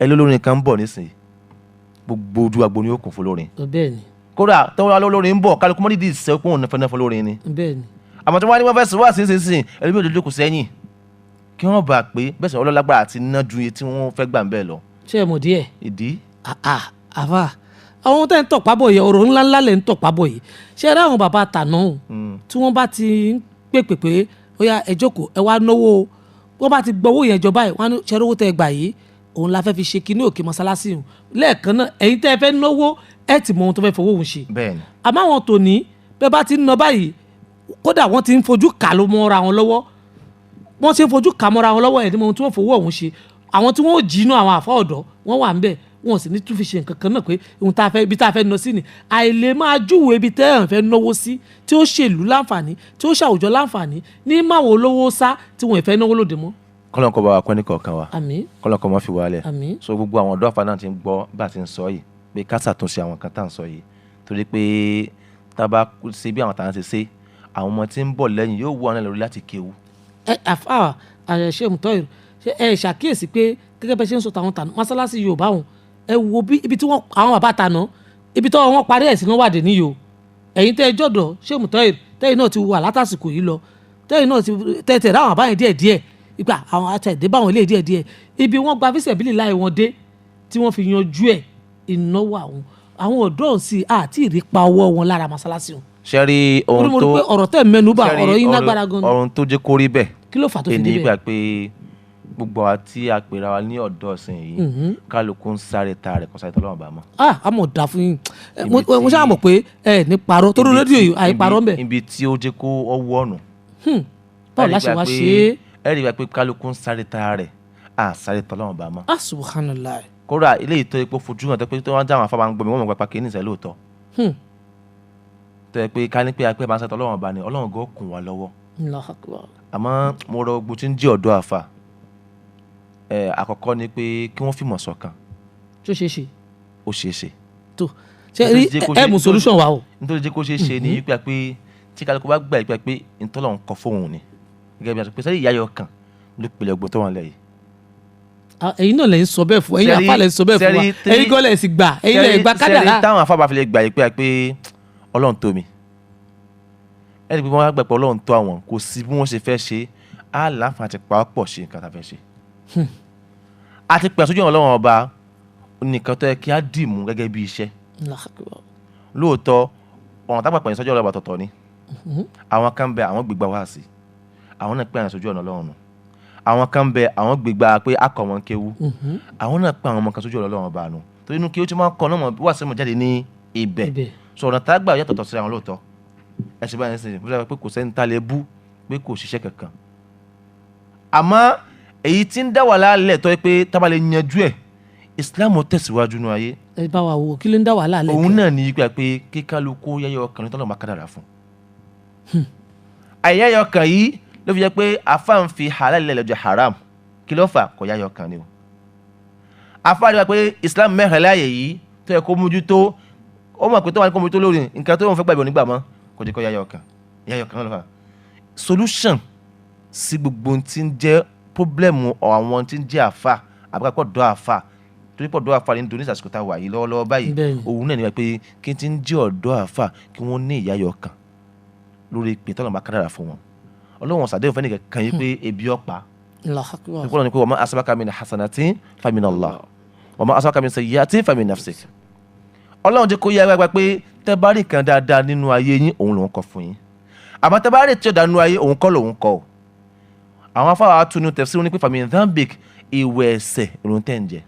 Ẹ lólórin kan ń bọ̀ nísìnyí, gbogbo ojú agbo ni ó kún fún lórin. Bẹ́ẹ̀ ni. Kódà tọ́wọ́ lólórin ń bọ̀, kálukú mọ́ dídì ìṣẹ́ kún òun fẹ́ náà fún lórin ni. Bẹ́ẹ̀ ni. Àmọ́ tí wọ́n ní wọ́n fẹ́ ṣe wá sí nísinsìnyí, ẹlòmíì òjòjò kò sẹ́yìn kí wọ́n bá pé bẹ́ẹ̀ sọ ọlọ́lágbára àti ná ju iye tí wọ́n fẹ́ gbà ń bẹ́ẹ̀ lọ. Ṣé ẹ mọ̀ díẹ̀? Ìdí. Ah, àfà, àwọn tẹ́ ń tọ̀pá bọ̀ yìí, ọ̀rọ̀ ńláńlá lẹ̀ ń tọ̀pá bọ̀ yìí. Ṣé ẹ rí àwọn bàbá tàná o, tí wọ́n bá ti ń pèpè pé ó yá, ẹ jókòó, ẹ wá náwó o, wọ́n bá ti gbọ́ owó yẹn jọ báyìí, wọ́n á ní ṣe rówó tẹ́ ẹ gbà yìí, òun la fẹ́ fi ṣe kinní òkè mọ́sálásí òun. Lẹ́ẹ̀kan náà, ẹ̀yin tẹ́ ẹ fẹ́ náwó, ẹ ti mọ ohun tó fẹ́ fowó òun ṣe. Bẹ́ẹ̀ni. Àmọ́ àwọn tòní, bẹ́ẹ̀ bá ti ń ná báyìí, kódà wọ́n ti ń fojú kà ló mọ́ra wọn lọ́wọ́. Wọ́n ti ń fojú kà mọ́ra wọn lọ́wọ́, ẹ̀ ní mọ ohun tí wọ́n fowó ọ̀hún ṣe. Àwọn tí wọ́n ò jí inú àwọn àfọ́ ọ̀dọ́ wọ́n wà ń bẹ̀, wọn ò sì ní tún fi ṣe nǹkan kan náà pé ohun tá a fẹ́, ibi tá a fẹ́ ná sí ni. Àìlè máa júwèé ibi tẹ́ ẹ̀ ń fẹ́ náwó sí tí ó ṣèlú láǹfààní, tí ó ṣàwùjọ láǹfààní ní máwọn olówó sá tí wọn ì fẹ́ náwó lóde mọ́. Kọ́lọ́n kọ́ bá wa kọ́ ní kọ̀ọ̀kan wa. Àmín. Kọ́lọ́n kọ́ mọ́ fi wálẹ̀. Àmín. So gbogbo àwọn ọ̀dọ́ àfa náà ti ń gbọ́ bá a ti ń sọ yìí pé ká ṣàtúnṣe àwọn kan tá à ń sọ yìí, torí pé tá a bá ṣe bí àwọn tàwọn ṣe ṣe, àwọn ọmọ tí ń bọ̀ lẹ́yìn yóò wú àwọn náà lórí láti kéwú. Ẹ àfa àṣẹ mùtọ́, ṣe ẹ ṣàkíyèsí pé gẹ́gẹ́ bẹ́ ṣe ń sọ tàwọn tàná mọ́sálásí Yorùbá wọn, ẹ wo bí ibi tí wọ́n, àwọn bàbá tàná, ibi tí wọ́n parí ẹ̀sìn náà wà dé níyì o. Ẹ̀yin tẹ́ ẹ jọ̀dọ̀ ṣé mùtọ́, tẹ́yìn náà ti wà látàsìkò yìí lọ, tẹ́yìn náà ti tẹ́tẹ̀ ráwọn àbáyẹn díẹ̀ díẹ̀. Ìgbà àwọn àtẹ̀dé báwọn ilé díẹ̀ díẹ̀, ibi wọ́n gba fíṣẹ̀bílì láì wọ́n dé tí wọ́n fi yanjú ẹ̀, ìnáwó àwọn ọ̀dọ́ ọ̀sìn àti ìrípa ọwọ́ wọn lára mọ́sálásí wọn. Ṣe rí Torí ohun mo rí tó pé ọ̀rọ̀ tẹ̀ mẹ́nu bà, ṣe rí ọ̀rọ̀ yín lágbára gan ni. Ohun tó jẹ́ kó rí bẹ́ẹ̀ Kí ló fà tó fi ẹni débẹ̀? gbà pé gbogbo àwa tí a pèrà wa ní ọ̀dọ́ ọ̀sìn yìí, kálukú ń sáré ta rẹ̀, kò sáré tọ́lọ́run bá mọ́. Ah, a mọ̀ dá fún yín. Ibi Mo ṣáà mọ̀ pé ẹ ní parọ́ torí rédíò yìí àì parọ́ ń bẹ̀. Ibi tí ó jẹ́ kó ọwọ́ ọ̀nù. Báwo la ṣe wá ṣe é? Ẹ rí i pé kálukú ń sáré ta rẹ̀, à sáré tọ́lọ́run bá mọ́. Ah, subhanallah. Kódà ilé ìtọ́ epo fojú hàn tó pé tó wọ́n já àwọn afábà ń gbọ́ mi, wọ́n mọ̀ pápá kí ní ìṣẹ́ lóòótọ́. Tó yẹ pé ká ní pé apẹ́ bá ń sáré tọ́lọ́run bá ní, Ọlọ́run gan kùn wá lọ́wọ́. Allahu akbar. Àmọ́ mo rọ gbogbo tí ń jẹ́ ọ̀dọ́ àfà, àkọ́kọ́ ni pé kí wọ́n fìmọ̀ ṣọ̀kan. Tó ṣeé ṣe? Ó ṣeé ṣe. Tó ṣe rí ẹ mú solution wa o. Nítorí jẹ́ kó ṣeé ṣe ni wípé pé tí kálukú bá gbà wípé pé ntọ́lọ̀ ń kọ fóun ni, gẹ́gẹ́ bí a sọ pé sẹ́yìn ìyá kan ló pèlè ọgbọ́n tó wà lẹ́yìn. Ẹ̀yin náà lẹ ń sọ bẹ́ẹ̀ fún ẹ̀yin, àfa lẹ ń sọ bẹ́ẹ̀ fún wa, ẹ̀yin gan lẹ sì gbà, ẹ̀yin lẹ gbà kádàrá. Sẹ́rí táwọn afá bá fi lè gbà yìí pé Ọlọ́run tó mi, ẹni pé wọ́n á gbà pé Ọlọ́run tó àwọn, kò sí bí wọ́n ṣe fẹ́ ṣe á láǹfààní àti pàápọ̀ ṣe nǹkan tá a fẹ́ ṣe. Àti pẹ̀ sójú Ọlọ́run ọba nìkan tó yẹ kí á dì mú gẹ́gẹ́ bí iṣẹ́. Lóòótọ́ ọ̀nà tápà pẹ̀yìn sọ́jọ́ ọlọ́ba tọ̀tọ̀ ni àwọn kan bẹ, àwọn gbégbá wá sí, àwọn náà pé àwọn sójú ọ̀nà Ọlọ́run nù. Àwọn kan bẹ, àwọn gbégbá pé akọ̀ wọn kéwú, àwọn náà pé àwọn ọmọ kan sójú ọ̀nà Ọlọ́run ọba nù, torí inú kí ó ti máa ń kọ́ náà mọ̀ wá sí mọ̀ jáde ní ibẹ̀. Sọ ọ̀nà tágbà yàtọ̀tọ̀ sí àwọn lóòótọ́. Ẹ ṣe báyìí ṣe fúnra pé kò sẹ́ni tá lè bú pé kò ṣiṣẹ́ kankan, àmọ́ èyí tí ń dá wàhálà lẹ̀ tọ́ pé tábà lè yanjú ẹ̀, Islam ó tẹ̀síwájú nínú ayé. Ẹ bá wa wo kí ló ń dá wàhálà lẹ̀. Òun náà ní ipa pé kí kálukú yẹ́yọ ọkàn ní tọ́lọ̀ máa kádàrà fún. Àìyẹ́yọ ọkàn yìí ló fi jẹ́ pé afá ń fi halal lẹ̀ lọ́jọ́ haram. Kí ló fà? Kò yáyọ ọkàn ni o. Afá rí wa pé Islam mẹ́rin láàyè yìí tó yẹ kó mójútó, ó mọ̀ pé tó wà ní kó mójútó lórí nǹkan tó ń fẹ́ gbàgbé onígbà mọ́, kò jẹ́ kó yáyọ ọkàn. Yáyọ ọkàn náà ló fà. Solution sí gbogbo ohun tí ń jẹ́ pọ́blẹ́mù àwọn tí ń jẹ́ àfà àbúkà dọ́ àfà, torí pọ̀ dọ́ àfà ní Indonesia àsìkò tá a wà yìí lọ́wọ́lọ́wọ́ báyìí, òun náà ni pé kí n ti ń jẹ́ ọ̀dọ́ àfà kí wọ́n ní ìyáyọ ọkàn lórí ìpè tọ́lọ̀ bá kádàrà fún wọn. Ọlọ́run sàdéhùn fẹ́ nìkan kan yìí pé ebi ọ̀pá. Ìkọlọ́ ni pé wa ma asabaka min hasanatin famin Allah wa ma asabaka min sayyi'atin famin nafsik. Ọlọ́run jẹ́ kó yá wá pé tẹ́ bá rí nǹkan dáadáa nínú ayé yín, òun lòun kọ fún yín, àmọ́ tẹ́ bá rí tí ó dá nínú ayé, òun kọ́ lòun kọ o. Àwọn afáwà tunu tafsir ní pé famin dhanbik, ìwẹ̀ ẹ̀ṣẹ̀ lòun tẹ̀ ń jẹ.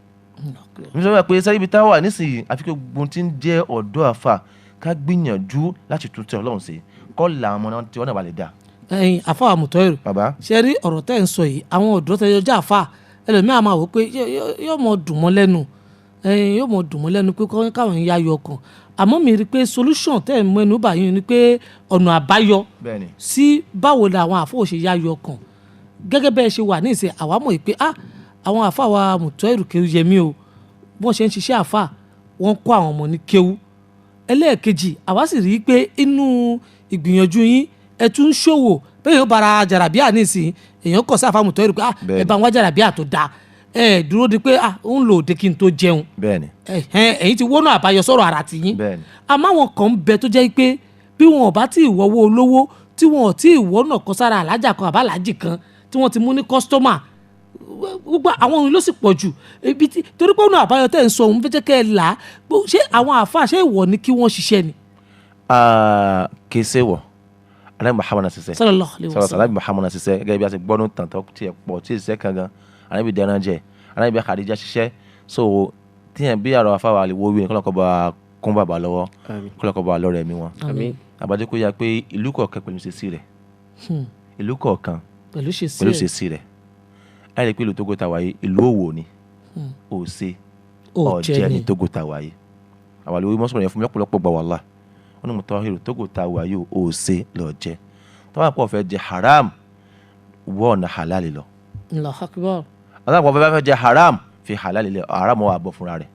Mo sọ pé sẹ́yìn ibi tá a wà nísìnyí, àfi kí gbogbo tí ń jẹ́ ọ̀dọ́ àfà ká gbìyànjú láti tún tẹ Ọlọ́run sí kọ́ làwọn ọmọ náà tí wọ́n náà bá lè dà. Ẹ̀yin àfáà Mùtọ́ìrù, ṣe rí ọ̀rọ̀ tẹ́ ń sọ yìí, àwọn ọ̀dọ́ tẹ́ yọjá àfáà ẹlòmíà máa wò pé yóò mọ dùn mọ́ lẹ́nu, yóò mọ dùn mọ́ lẹ́nu pé káwọn ń yáyọ ọkàn. Àmọ́ mi rí i pé solution tẹ́ ń mẹ́nu bà yín ni pé ọ̀nà àbáyọ sí báwo làwọn àfáà ṣe yáyọ ọkàn gẹ́gẹ́ bẹ́ẹ̀ ṣe wà ní ìsìn. Àwa mọ̀ pé àwọn àfáà wa Mùtọ́ìrù Kéwúyẹmí o, bọ́n ṣe ń ṣiṣẹ́ àfáà, wọ́n kọ́ àwọn ọmọ ní kéwú. Ẹlẹ́ẹ̀kejì, àwa sì rí i pé inú ìgbìyànjú yín ẹ tún ń ṣòwò bẹ́ẹ̀ yóò bara jàràbíà nísìnyí, èèyàn kọ̀ sí àfáà Mùtọ́ìrù pé ẹ bá ń wá jàràbíà tó dáa, ẹ dúró di pé ó ń lò òde kí n tó jẹun. Ẹ̀yin ti wọ́nà àbáyọ sọ̀rọ̀ ara ti yín. Àmọ́ àwọn kan ń bẹ tó jẹ́ pé bí wọn ò bá tí ì wọ́wọ́ olówó, tí wọn ò tí ì wọ́nà kan sára alájà kan àbálájì kan tí wọ́n ti mú ní kọ́sítọ́mà, gbogbo àwọn ohun ló sì pọ̀ jù ibi tí torí pé ọ̀nà àbáyọ tẹ̀ ń sọ òun fẹ́ jẹ́ kẹ́ ẹ là á. Ṣé àwọn àáfàá ṣé ìwọ ni kí wọ́n ṣiṣẹ́ ni. Kì í ṣe wọ̀ Ànábì Muhammad náà ṣiṣẹ́. Sallallahu alaihi wasallam. Ànábì Muhammad náà ṣiṣẹ́ gẹ́gẹ́ bí a ṣe gbọ́nú tàn tó tiẹ̀ pọ̀ tí ìṣiṣẹ́ kan gan. Ànábì dẹran jẹ, Ànábì Khadija ṣiṣẹ́. So tíyẹn bí àrò afáwà lè wo wí kọ́lọ́kọ́ bá kún bàbá lọ́wọ́, kọ́lọ́kọ́ bá lọ́rẹ̀ mi wọn. Àbájẹ́ kó yá pé ìlú kọ̀ọ̀kan pẹ̀lú ṣe sí rẹ̀, ìlú kọ̀ọ̀kan pẹ̀lú ṣe sí rẹ̀. Ẹ rí i pé ìlú Togo ta wáyé, ìlú òwò ni, òsè ọ̀jẹ̀ ní Togo ta wáyé. Àwọn àlè mọ́sọ̀rọ̀ yẹn fún mi lọ́pọ̀lọpọ̀ gbà wàhálà wọn ni mo tọ́ ìlú Togo ta wáyé, òsè lọ́jẹ́ tọ́wọ́n àpò ọ̀fẹ́ jẹ haram wọ́ ọ̀nà halal lọ. Allahu Akbar. Alákọ̀ọ́ fẹ́ jẹ haram fi halal lẹ, haram wà bọ̀ fúnra rẹ̀.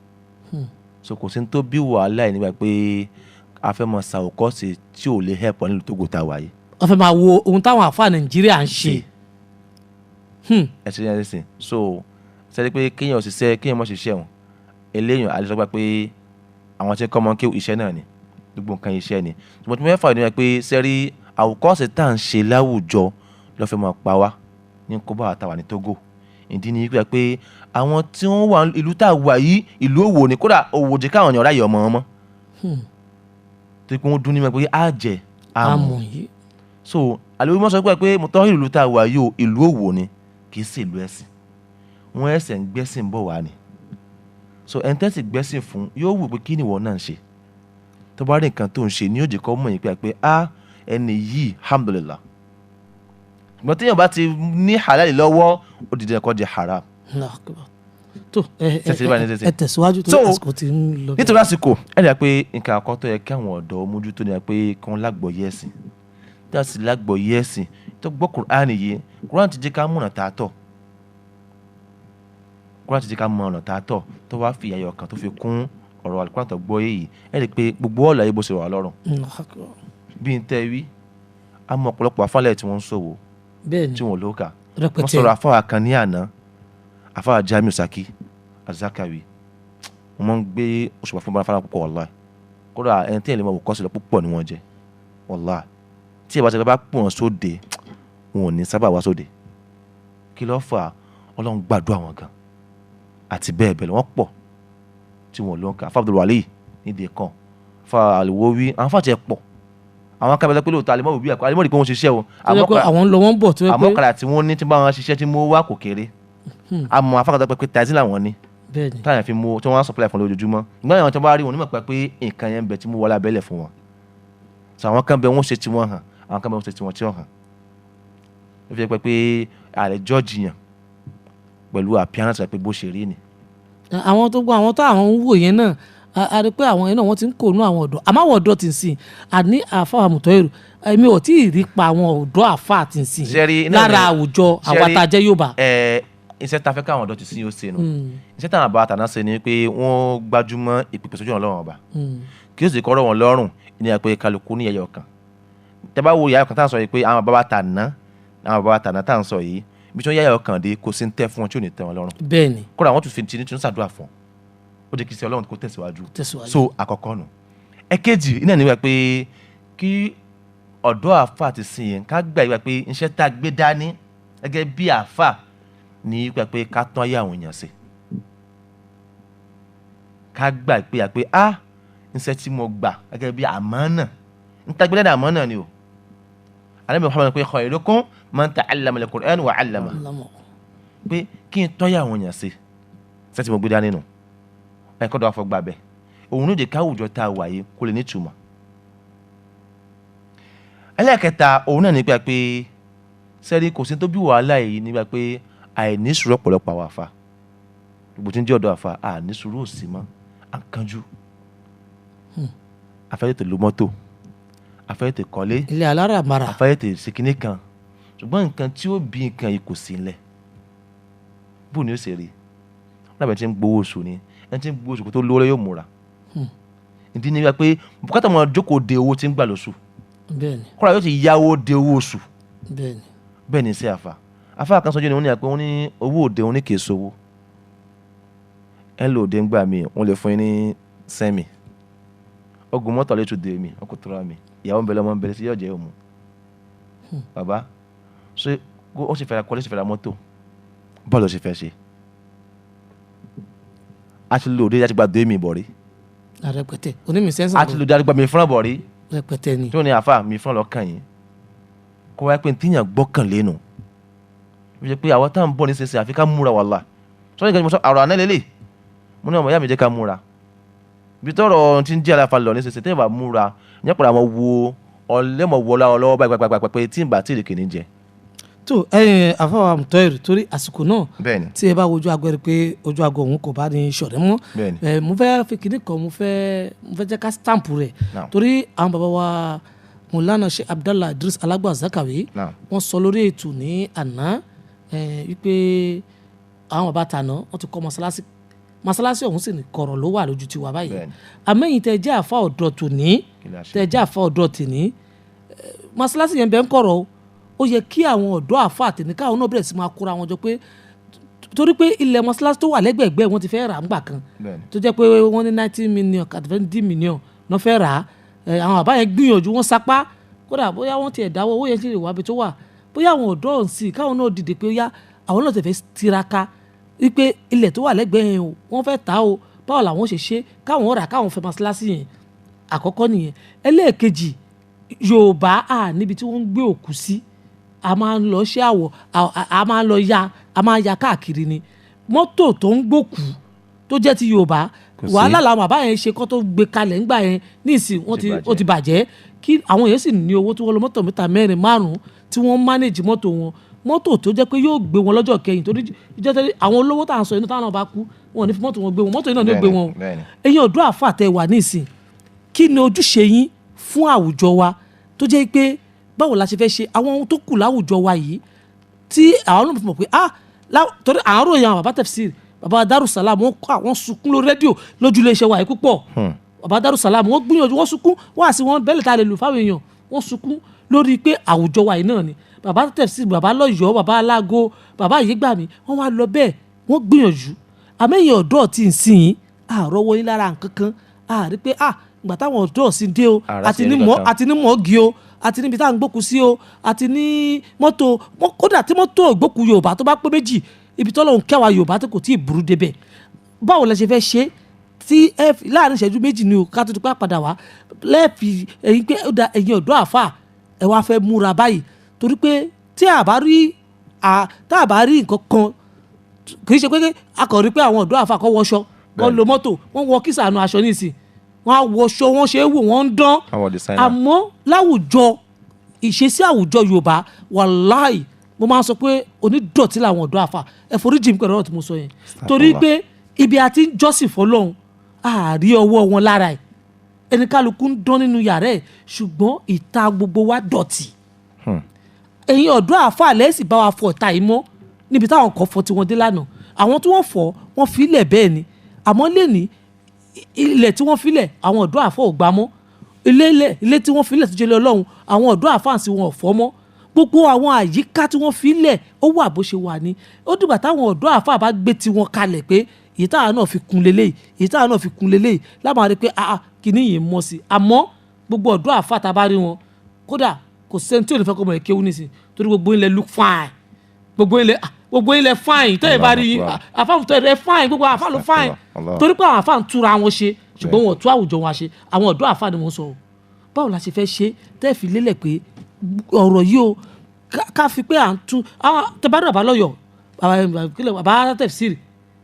So kò sí ní tó bí wàhálà yìí nígbà pé a fẹ́ mọ sàwòkọ́sì tí ò lè help nílùú Togo ta wáyé. Wọ́n fẹ́ máa wo ohun táwọn àfáà Nàìjíríà ń ṣe. Ẹ ṣe yẹn sìn. So sẹ́ni pé kéèyàn ṣiṣẹ́ kéèyàn mọ̀ ṣiṣẹ́ òun eléyàn alẹ́sọ́gbà pé àwọn tí ń kọ́ ọmọ kí iṣẹ́ náà ni, gbogbo nǹkan iṣẹ́ ni. Ṣùgbọ́n tí mo fẹ́ fà ní pé sẹ́rí àwòkọ́ṣe tá à ń ṣe láwùjọ ló fẹ́ máa pa wá. Ní kó bá wa ta wà ní Togo. Ìdí ni wípé pé àwọn tí wọ́n wà ìlú tá a wà yìí, ìlú òwò ni, kódà òwò jẹ́ káwọn èèyàn ráyè ọmọ wọn mọ́, tó pé wọ́n dún ní mọ́ pé á jẹ àmọ́ Àmọ̀ yìí. So àlè mọ́ sọ pé mọ̀tọ́ ìlú tá a wà yìí o, ìlú òwò ni, kì í ṣe ìlú ẹ̀sìn. Wọ́n ẹ̀sẹ̀ ń gbẹ́sìn bọ̀ wá ni. So ẹni tẹ́sí gbẹ́sìn fún yóò wù pé kí ni ìwọ náà ń ṣe. Tó bá rí nǹkan tó ń ṣe ní òjì kọ́ mọ̀ yín pé a ẹni yìí, alhamdulillah. Ṣùgbọ́n téèyàn bá ti ní halal lọ́wọ́, ó dìde ẹ̀kọ́ jẹ haram. Allahu Akbar. Tó ẹ ẹ Ṣé ti bá ní ṣe? ẹ tẹ̀síwájú tó So, àsìkò tí ń lọ. Nítorí àsìkò, ẹ rí i pé nǹkan àkọ́kọ́ tó yẹ kí àwọn ọ̀dọ́ mójútó ni pé kí wọ́n lágbọ̀ọ́yé ẹ̀sìn. Tí a sì lágbọ̀ọ́yé ẹ̀sìn, tó gbọ́ Kùránì yìí, Kùránì ti jẹ́ ká mọ̀nà tá a tọ̀. Kùránì ti jẹ́ ká mọ ọ̀nà tá a tọ̀. Tó wá fi ayọ̀ kan tó fi kún ọ̀rọ̀ Al-Kùránì tó gbọ́ yìí, ẹ rí i pé gbogbo ọ̀la yìí bó ṣe wà lọ́rùn. Allahu Akbar. Bí n tẹ́ wí, a mọ ọ̀pọ̀lọpọ̀ afálẹ̀ tí wọ́n ń ṣòwò Bẹ́ẹ̀ ni. tí wọ́n ló kà. Wọ́n Rẹpẹtẹ. sọ̀rọ̀ afáwà kan ní àná, afáwà Jamiu Saki Azakawi. Wọ́n máa ń gbé òṣùpá fún afáwà púpọ̀, wàláì. Kódà ẹni tí èlé máa wò kọ́sì lọ púpọ̀ ni wọ́n jẹ́, wàláì. Tí ìbá ṣe bá pọ̀ wọn sóde, wọn ò ní sábà wá sóde. Kí ló fà á? Ọlọ́run gbàdúrà wọn gan àti bẹ́ẹ̀ bẹ́ẹ̀ lọ. Wọ́n pọ̀ tí wọn ló ń kà. Afáwà Abdul Wali nídìí kan, afáwà Aliwowi, àwọn afáwà tiẹ̀ pọ̀. Àwọn kábẹ́lẹ́ pé lóòótọ́ alimọ́ òbí àkọ́ alimọ́ rí pé wọ́n ṣiṣẹ́ o, Tó jẹ́ pé àwọn ń lọ, wọ́n ń bọ̀, tó jẹ́ pé àmọ́ kàrà tí wọ́n ní tí bá wọn ṣiṣẹ́ tí mo wá kò kéré. Àmọ́ afákàtà pé taxi làwọn ní Bẹ́ẹ̀ ni. táyà fi mú tí wọ́n á supply fún lójoojúmọ́. Ìgbà yẹn tí wọ́n bá rí wọn onímọ̀ pé nǹkan yẹn ń bẹ tí mo wọlé abẹ́lẹ̀ fún wọn. So àwọn kan bẹ wọ́n ṣe tí wọ́n hàn, àwọn kan bẹ wọ́n ṣe tí wọ́n tí wọ́n hàn. Ó fi jẹ́ pé ààrẹ jọ́ọ̀jì yàn pẹ̀lú appearance rẹ̀ pé bó ṣe rí ni. Àwọn tó gbọ́, àwọn tó àwọn ń wò yẹn náà, a rí pé àwọn yẹn náà wọ́n ti ń kónú àwọn ọ̀dọ́. Àmọ́ àwọn ọ̀dọ́ ti ń sìn àní àfa àmùtọ́ èrò, èmi ò tí ì rí pa àwọn ọ̀dọ́ àfa ti ń sìn Ṣẹ́rí náà lára àwùjọ àwa ṣẹ́rí tá a jẹ́ Yorùbá. Ẹ iṣẹ́ tá a fẹ́ káwọn ọ̀dọ́ ti sìn yóò ṣe nù. Iṣẹ́ táwọn àbá àtàná ṣe ni pé wọ́n gbájúmọ́ ìpèpè sójú ọ̀nà Ọlọ́run Ọba, kí ó sì kọ́ ọ̀rọ̀ wọn lọ́rùn ní àpè kálukú ní ẹyọ kan. Tẹ́ bá wo ìyá kan tá à ń sọ yìí pé àwọn bàbá tàná tá à ń sọ yìí, ibi tí wọ́n yáyọ kan dé, kò sí ń tẹ́ fún wọn tí ò ní tẹ́ wọn lọ́rùn. Bẹ́ẹ̀ ni. Kódà wọ́n tún fi tinú tún ṣàdúrà fún wọn, ó jẹ́ kí iṣẹ́ Ọlọ́run kó tẹ̀síwájú. Tẹ̀síwájú. So àkọ́kọ́ nù. Ẹ̀kejì iná ní wípé pé kí ọ̀dọ́ àáfà ti sìn yẹn ká gbà wípé iṣẹ́ tá a gbé dání gẹ́gẹ́ bí àáfà ní wípé pé ká tán ayé àwọn èèyàn ṣe, ká gbà pé àpé a iṣẹ́ tí mo gbà gẹ́gẹ́ bí àmánà ń tá gbé dání, àmánà ni o. Ànábì Muhammad pé khairukum man ta'allama al-Qur'an wa 'allama, pé kí n tọ́yà àwọn èèyàn ṣe, iṣẹ́ tí mo gbé dání nù. Ẹ̀kọ́ dọ̀ afọ gbà bẹ́ẹ̀, òun ló jẹ́ káwùjọ tá a wà yìí kó lè nítumọ̀. Ẹlẹ́ẹ̀kẹta, òun náà nípa pé sẹ́rí kò sí tó bí wàhálà yìí nípa pé àìní sùúrù ọ̀pọ̀lọpọ̀ àwọn àfa, gbogbo tí ń jẹ́ ọ̀dọ́ àfa, àìní sùúrù ò sí mọ́, à ń kánjú, afẹ́ tètè lo mọ́tò, afẹ́ tètè kọ́lé, Ilé aláràbarà. Afẹ́ tètè ṣe kinní kan, ṣùgbọ́n nǹkan tí ó bí nǹkan yìí kò sí ńlẹ̀. Bó ni ó ṣe rí? Wọ́n dàbẹ̀ tí ń gbowó oṣù ni, ẹni tí ń gbowó oṣù kó tó lówó lọ́wọ́ yóò múra. Ìdí ni wípé bùkátà máa jókòó de owó tí ń gbà lóṣù, Bẹ́ẹ̀ ni. kọ́ra yóò ti yáwó de owó oṣù. Bẹ́ẹ̀ ni. Bẹ́ẹ̀ ni iṣẹ́ àfà. Àfà kan sọjọ́ ni wọ́n ní àpé wọ́n ní owó òde, wọ́n ní kì í sowó. Ẹ lò òde ń gbà mí, wọ́n lè fún yín ní sẹ́mi ọgùn mọ́tò lè tún dé mi, ọkọ̀ tó ra mi, ìyàwó ń bẹ, lọ́mọ ń bẹ, sí yóò jẹ́ òmu bàbá ṣé ó sì fẹ́ ra kọ́lé, sì fẹ́ ra mọ́tò, bọ́ọ̀lù sì fẹ́ ṣe. A ti lò òde láti gba dé mi bọ̀ rí. Rẹpẹtẹ onímì sẹ́nsàn. A ti lò òde láti gba mi fúnra bọ̀ rí. Rẹpẹtẹ ni. Tí wọ́n ní àfà mi fúnra lọ́kàn yìí kó wáyé pé tíyàn gbọ́kàn lẹ́nu, ó ṣe pé àwọn táwọn ń bọ̀ nísinsìnyí, àfi ká múra wàhálà sọ́yìn kan. Mo sọ àrò àná lélẹ̀, mo ní ọmọ ìyá mi jẹ́ ká múra bí tọrọ tí ń jẹ́ àlàfà lọ nísinsìnyí. Tẹ́yìn bá múra ní ọ̀pọ̀lọpọ̀ àwọn wo ọlẹ́mọ̀ wọlé ọlọ́wọ́ báyìí gbàgbàgbà pé tí ń bá tí ì kìíní jẹ. Tó ẹ̀yin àfọwọ́ àmùtọ́ torí àsìkò náà, Bẹ́ẹ̀ni. tí ẹ bá wojú aago, ẹ rí pé ojú aago òun kò bá ní ṣọ̀rẹ́ mọ́. Bẹ́ẹ̀ni. Ẹ mo fẹ́ fi kinní kan, mo fẹ́ jẹ́ ká stamp rẹ̀, Naam. torí àwọn bàbá wa Mọ̀lánà Sheikh Abdallah Idris Alagba Zakawi, Naam. wọ́n sọ lórí ètò ní àná wípé àwọn bàbá tàná wọ́n ti kọ́ mọ́sálásí, mọ́sálásí ọ̀hún sì ní kọ̀rọ̀ ló wà lójú tiwa báyìí. Bẹ́ẹ̀ni. Àmẹ́yìn tẹ́ jẹ́ àfa ọ̀dọ́ tòní, Kí la ṣe? tẹ́ jẹ́ àfa ọ̀dọ́ tòní, mọ́sálásí yẹn bẹ́ẹ̀ ń kọ̀rọ̀ o. Ó yẹ kí àwọn ọ̀dọ́ àfa àtẹ̀ní káwọn náà bẹ̀rẹ̀ sí máa kóra wọn jọ, pé torí pé ilẹ̀ mọ́sálásí tó wà lẹ́gbẹ̀ẹ́gbẹ́ wọn ti fẹ́ rà ńgbà kan, tó jẹ́ pé wọ́n ní 90 million àti 20 million náà fẹ́ rà á. Àwọn bàbá yẹn gbìyànjú, wọ́n sapá, kódà bóyá wọ́n tiẹ̀ dáwọ́ owó yẹn sì lè wá ibi tó wà. Bóyá àwọn ọ̀dọ́ ọ̀hún sì káwọn náà dìde pé ó yá, àwọn náà tẹ̀fẹ́ tiraka wípé ilẹ̀ tó wà lẹ́gbẹ̀ẹ́ yẹn o, wọ́n fẹ́ tà o, báwo làwọn ṣe ṣe káwọn rà, káwọn fẹ́ mọ́ṣáláṣí yẹn. Àkọ́kọ́ nìyẹn. Ẹlẹ́ẹ̀kejì, Yorùbá à níbi tí wọ́n ń gbé òkú sí, a máa ń lọ ṣe àwọ̀, a máa ń lọ ya, a máa ya káàkiri ni. Mọ́tò tó ń gbókù tó jẹ́ ti Yorùbá, Kò sí. wàhálà làwọn bàbá yẹn ṣe kó tó gbé kalẹ̀ ńgbà yẹn. Ní ìsìn wọ́n ti Ti ó ti bàjẹ́. Kí àwọn yẹn sì ní owó tí wọ́n lọ mọ́tò mẹ́ta, mẹ́rin, márùn-ún tí wọ́n manage mọ́tò wọn, mọ́tò tó jẹ́ pé yóò gbé wọn lọ́jọ́ kẹyìn, torí ìjọ tẹ́lẹ̀ àwọn olówó tá à ń sọ inú táwọn náà bá kú, wọn ò ní fi mọ́tò wọn gbé wọn, mọ́tò yìí náà ní ó gbé wọn. Ẹ̀yin ọ̀dọ́ àfà tẹ́ wà ní ìsìn, kí ni ojúṣe yín fún àwùjọ wa, tó jẹ́ pé báwo la ṣe fẹ́ ṣe àwọn ohun tó kù láwùjọ wa yìí tí àwọn náà fi mọ̀ pé ah, torí àárò yẹn, àwọn bàbá tafsir, bàbá Darussalam, wọ́n kọ́ àwọn sunkún lórí rédíò lójúlé iṣẹ́ wa yìí púpọ̀. Bàbá Darussalam, wọ́n gbìyànjú, wọ́n sunkún wọ́n àti wọ́n bẹ́lẹ̀ tá a lè lò fáwọn èèyàn, wọ́n sunkún lórí pé àwùjọ wa yìí náà ni. Bàbá tafsir, bàbá lọ́yọ̀ọ́, bàbá alágo, bàbá Yégbàmí, wọ́n wá lọ bẹ́ẹ̀, wọ́n gbìyànjú. Àmẹ́yìn ọ̀dọ́ tí ń sìn yín, àrọ́wọ́ yín lára nǹkan kan, àrí pé ah, ìgbà táwọn ọ̀dọ́ sì dé o, Ara àti sì ní rí mọ́ kankan. Àti ní mọ́ọ̀gì o, àti níbi tá à ń gbókù sí o, àti ní mọ́tò kódà tí mọ́tò ìgbókù Yorùbá tó bá pé méjì, ibi tọ́lọ́run kẹwàá Yorùbá tó kò tí ì burú débẹ̀. Báwo lẹ ṣe fẹ́ ṣe tí ẹ fi láàrin ìṣẹ́jú méjì ni o, ká tó ti pa padà wá lẹ́ẹ̀fì ẹ̀yin pé ó da ẹ̀yin ọ̀dọ́ àfà ẹ wá fẹ́ múra báyìí, torí pé tí a bá rí tá a bá rí nǹkan kan, kì í ṣe pé a kàn rí pé àwọn ọ̀dọ́ àfà kọ́ wọṣọ, wọ́n lo mọ́tò, wọ́n wọ kísà àánú aṣọ nísìn, wọ́n á wọṣọ, wọ́n ṣe é wò, wọ́n ń dán. Àwọn designer. Àmọ́ láwùjọ, ìṣesí àwùjọ Yorùbá, wàláì, mo máa ń sọ pé onídọ̀tí làwọn ọ̀dọ́ àfà. Ẹ foríjì mi pẹ̀lú ọ̀rọ̀ tí mo sọ yẹn, torí pé ibi àti ń jọ́sìn fọlọ́run, àárí ọwọ́ wọn lára ẹ̀. Ẹni kálukú ń dán nínú yàrá ẹ̀, ṣùgbọ́n ìta gbogbo wa dọ̀tí. Ẹ̀yin ọ̀dọ́ àfà lẹ́sìn bá wa fọ ìta yìí mọ́ níbi táwọn kan fọ tiwọn dé lánàá. Àwọn tí wọ́n fọ, wọ́n fi ilẹ̀ bẹ́ẹ̀ ni, àmọ́ lẹ́ni ilẹ̀ tí wọ́n filẹ̀, àwọn ọ̀dọ́ àfọ̀ ò gbà mọ́. Ilé ilẹ̀ ilé tí wọ́n filẹ̀ tó jẹ́ ilé Ọlọ́run, àwọn ọ̀dọ́ àfáàsì wọn ò fọ́ mọ́. Gbogbo àwọn àyíká tí wọ́n filẹ̀, ó wà bó ṣe wà ní. Ó dìgbà táwọn ọ̀dọ́ àfáà bá gbé tiwọn kalẹ̀ pé èyí táwọn náà fi kun leléyìí, èyí táwọn náà fi kun leléyìí, láwọn rí pé ah, kìíní yìí mọ̀ sí. Àmọ́ gbogbo ọ̀dọ́ àfáà tá a bá rí wọn, kódà kò sẹ́ni tí ò ní fẹ́ kó mọ̀ ẹ́ kéwú nísìn, torí gbogbo ilẹ̀ look fine, gbogbo ilẹ̀, ah, gbogbo ilẹ̀ fine tẹ́lẹ̀ bá rí àfáà tó ẹ̀ fine, gbogbo àfáà ló fine, torí pé àwọn àfáà ń túra wọn ṣe, ṣùgbọ́n wọn ò tú àwùjọ wọn ṣe. Àwọn ọ̀dọ́ àfáà ni wọ́n sọ o. Báwo la ṣe fẹ́ ṣe tẹ́ fi lélẹ̀ pé ọ̀rọ̀ yìí o, ká fi pé à ń tú àwọn tẹ́bárò bàbá lọ́yọ̀, bàbá tẹ̀síìrì,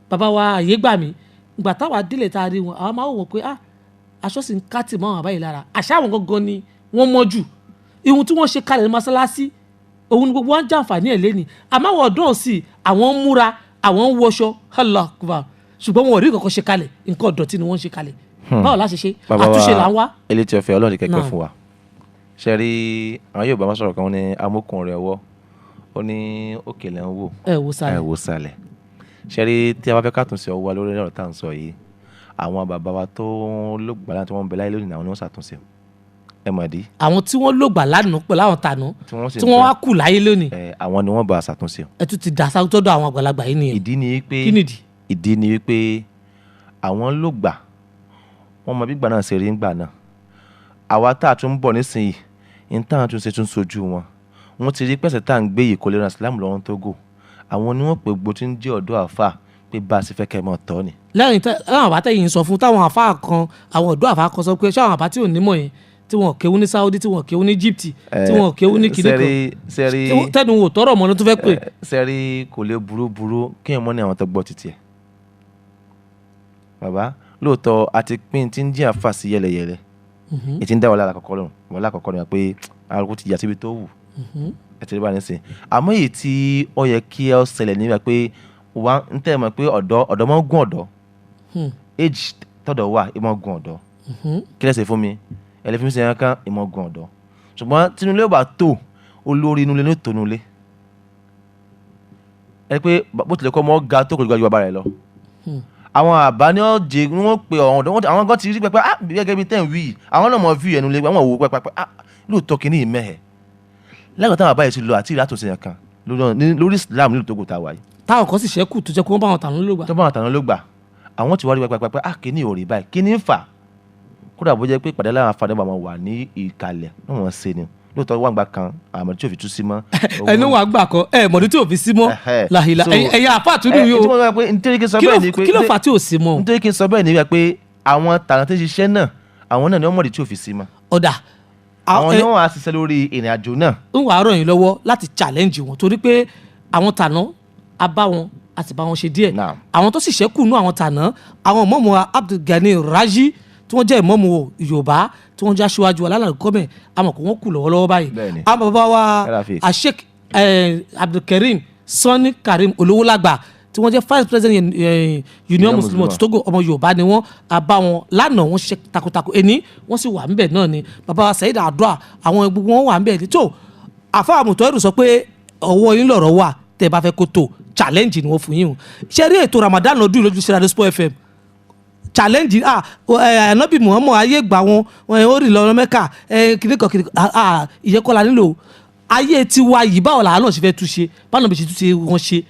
bàbá wa Àyégbàmí, ìgbà táwa délé tá a rí wọn, àwọn máa wò wọ́n pé ah, aṣọ sì ń kátì mọ́ àwọn àbáyé lára. Àṣà àwọn gangan ni wọ́n mọ́ jù. Ihun tí wọ́n ṣe kalẹ̀ ní mọ́sálásí òun ni gbogbo wọn ń jàǹfààní ẹ̀ lẹ́ni. Àmọ́ àwọn ọ̀dọ́ sì, àwọn ń múra, àwọn ń wọṣọ, Allah akbar, ṣùgbọ́n wọn ò rí nǹkan kan ṣe kalẹ̀. Nǹkan ọ̀dọ̀tí ni wọ́n ń ṣe kalẹ̀. Báwo la ṣe ṣe àtúnṣe là ń wá. Elétí ọ̀fẹ́ Ọlọ́run kẹ́kẹ́ fún wa ṣe rí. Àwọn Yorùbá máa sọ̀rọ̀ kan, wọ́n ní amókùn rẹ̀ wọ́, ó ní òkè lẹ́ ń wò, ẹ wò sálẹ̀. Ẹ wò sálẹ̀. Ṣe rí, tí a bá fẹ́ kàtúnṣe ọwọ́ wa lórí ọ̀rọ̀ tá à ń sọ yìí, àwọn bàbá wa tó lóògbà láti wọ́n ń bẹ láyé lónìí, àwọn ni wọ́n ṣàtúnṣe. Ẹ mọ̀ dí. Àwọn tí wọ́n lògbà lánàá pẹ̀lú àwọn tànà tí wọ́n wá kù láyé lónìí. Ẹ, àwọn ni wọ́n bá a ṣàtúnṣe. Ẹ tún ti dà sátọ́dọ̀ àwọn àgbàlagbà yìí nìyẹn. Ìdí ni pé Kí nìdí? Ìdí ni pé àwọn lògbà, wọ́n mọ bí ìgbà náà ṣe rí ńgbà náà. Àwa tá a tún ń bọ̀ nísìnyí, ní tá a tún ṣe tún sojú wọn, wọ́n ti rí pẹ̀sẹ̀ tá à ń gbé yìí kò lè ran Islam lọ́wọ́ tó gò. Àwọn ni wọ́n pè gbogbo tí ń jẹ́ ọ̀dọ́ àfà pé bá a ṣe fẹ́ kẹ́ ẹ mọ̀ tọ́ ni. Lẹ́yìn táwọn àbá tẹ̀yìn sọ fún táwọn àfáà kan, àwọn ọ̀dọ́ àfáà kan sọ pé ṣé àwọn àbá tí ò nímọ̀ yẹn, tí wọn kéwú ní Saudi, tí wọn kéwú ní Egypt, tí wọn kéwú ní kìnìún kan, tẹnu wò tọrọ mọ́ ló tún fẹ́ pè. Sẹ́rí, kò lè burú burú kéèyàn mọ́ ní àwọn tó gbọ́ títí ẹ̀. Bàbá lóòótọ́ a ti pín tí ń jí àfà sí yẹlẹyẹlẹ, ètí ń dá wàhálà àkọ́kọ́ lọ́rùn. Wàhálà àkọ́kọ́ ni pé arúgbó ti yà síbi tó wù ẹ ti rí bá ní sìn. Àmọ́ èyí tí ó yẹ kí ẹ ṣẹlẹ̀ nígbà pé wà ń tẹ̀ mọ́ pé ọ̀dọ́ ọ̀dọ́ máa ń gún ọ̀dọ́, age tọ̀dọ̀ wà ẹ máa ń gún ọ̀dọ́. Kí lẹ́sẹ̀ fún mi ẹ lè fi mi sẹ́yìn kan, ẹ máa gún ọ̀dọ́. Ṣùgbọ́n tinúlé ò bá tó, olórí inú ilé ló tó inú ilé ẹ pé bó tilẹ̀ kọ́ mọ́ ga tó, kò lè gba ju bàbá rẹ̀ lọ. Àwọn àbá ní ọ̀jẹ̀ ni wọ́n pe ọ̀hún ọ̀dọ́. Àwọn gan ti rí pẹpẹ, ah, gẹ́gẹ́ bí tẹ̀ ń wí yìí, àwọn náà mọ̀ fí ẹnu lé àwọn òwò pẹpẹ, ah, lóòótọ́ kìíní yìí mẹ́hẹ̀ lẹ́yìn táwọn àbá yìí ti lọ àti ìrátòsí yẹn kan lórí Islam nílùú Togo tá a wà yìí. Táwọn kan sì ṣẹ́kù tó jẹ́ kó wọ́n bá wọn tà ló gbà. Tó bá wọn tà ló gbà, àwọn ti wá rí pẹpẹ, ah, kìíní ò rí báyìí, kìíní ń fà. Kódà bó jẹ́ pé ìpàdé láwọn afáàní bá wọn wà ní ìkàlẹ̀ náà wọ́n ṣe ni. Lóòótọ́ wà gbà kan, àmọ́ tí ò fi tú sí mọ́. Ẹnu wàá gbà kọ ẹ mọ̀dún tí ò fi sí mọ́. Ẹhẹ́. Làhìlà. So, ẹ̀yà àfàtúndù ẹ yìí tí o. mo sọ pé nítorí kí n sọ Kí ló bẹ́ẹ̀ ni pé kí ló fà tí ò sí mọ́? Nítorí kí n sọ bẹ́ẹ̀ ni pé àwọn tààrà tó ń ṣiṣẹ́ náà, àwọn náà ni wọ́n mọ̀dí tí ò fi sí mọ́. Ọ̀dà. Àwọn ni wọ́n á ṣiṣẹ́ lórí ìrìn àjò náà. Ń wàá ràn yín lọ́wọ́ láti challenge wọn, torí pé àwọn tàná a bá wọn, a sì bá wọn ṣe díẹ̀. Naam. Àwọn tó sì ṣẹ́kù nú àwọn tàná, àwọn ìmáàmù wa Abdulgani Raji tí wọ́n jẹ́ ìmáàmù Yorùbá, tí wọ́n jẹ́ aṣíwájú alálàá gọ́mẹ̀, àmọ́ kò wọ́n kù lọ́wọ́lọ́wọ́ báyìí. Bẹ́ẹ̀ni. Àwọn bàbá wa Rafi. Asheik Abdulkareem Sani Karim Olówólàgbà tí wọ́n jẹ́ vice president Union Union Muslim Muslim. of Togo, ọmọ Yorùbá ni wọ́n, a bá wọn lánàá, wọ́n ṣiṣẹ́ takuntakun ẹni, wọ́n sì wà ńbẹ̀ náà ni bàbá wa Saheed Adua, àwọn gbogbo wọn wà ńbẹ̀ ní tó. Àfa àmùtọ́ ẹ̀rù sọ pé ọwọ́ yín lọ̀rọ̀ wà tẹ́ ẹ bá fẹ́ kó tó challenge ni wọ́n fún yín o. Ṣé rí ètò Ramadan lọ́dún yìí lójú sí Radio Sport FM challenge, ah ẹ Anabi Muhammad ayé gbà wọn wọn ó rìn lọ Mẹ́kà ẹ kìnìkan kìnìkan, ah ah, ìyẹn kọ́ la nílò. Ayé tiwa yìí, báwo làwọn náà ṣe fẹ́ túnṣe, báwo náà ṣe túnṣe wọn ṣe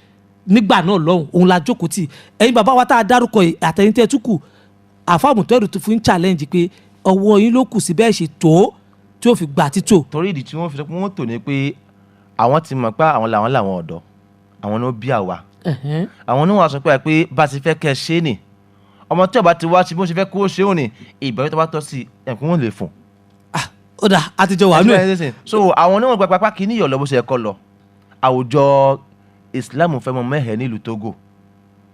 nígbà náà lọ́hùn, òun la jókòó tì. Ẹ̀yin bàbá wa tá a dárúkọ yìí àtẹ̀yìn tẹ́ ẹ tún kù, àfàmùtọ́ ẹ̀rù tó fún challenge pé ọwọ́ yín ló kù sí bẹ́ẹ̀ ṣe tó tí ó fi gbà títò. Torí ìdí tí wọ́n fi sọ pé wọ́n tò ní pé àwọn ti mọ̀ pé àwọn làwọn làwọn ọ̀dọ́, àwọn ló bí àwa, àwọn oníwà sọ pé bá a ti fẹ́ kẹ́ ẹ ṣe é nì, ọmọ tí ọba ti wá sí bí wọ́n ṣe fẹ́ kó ṣe é nì, ìbẹ̀rù tó bá tọ́ sí ẹ̀kún wọn lè fún. Ah, ó dà, àtijọ́ wà nù ẹ̀. So àwọn oníwọ̀n gba pápá kí níyọ̀ lọ bó ṣe yẹ kọ́ lọ. Àwùjọ Islam fẹ́ mọ mẹ́hẹ̀ẹ́ nílùú Togo,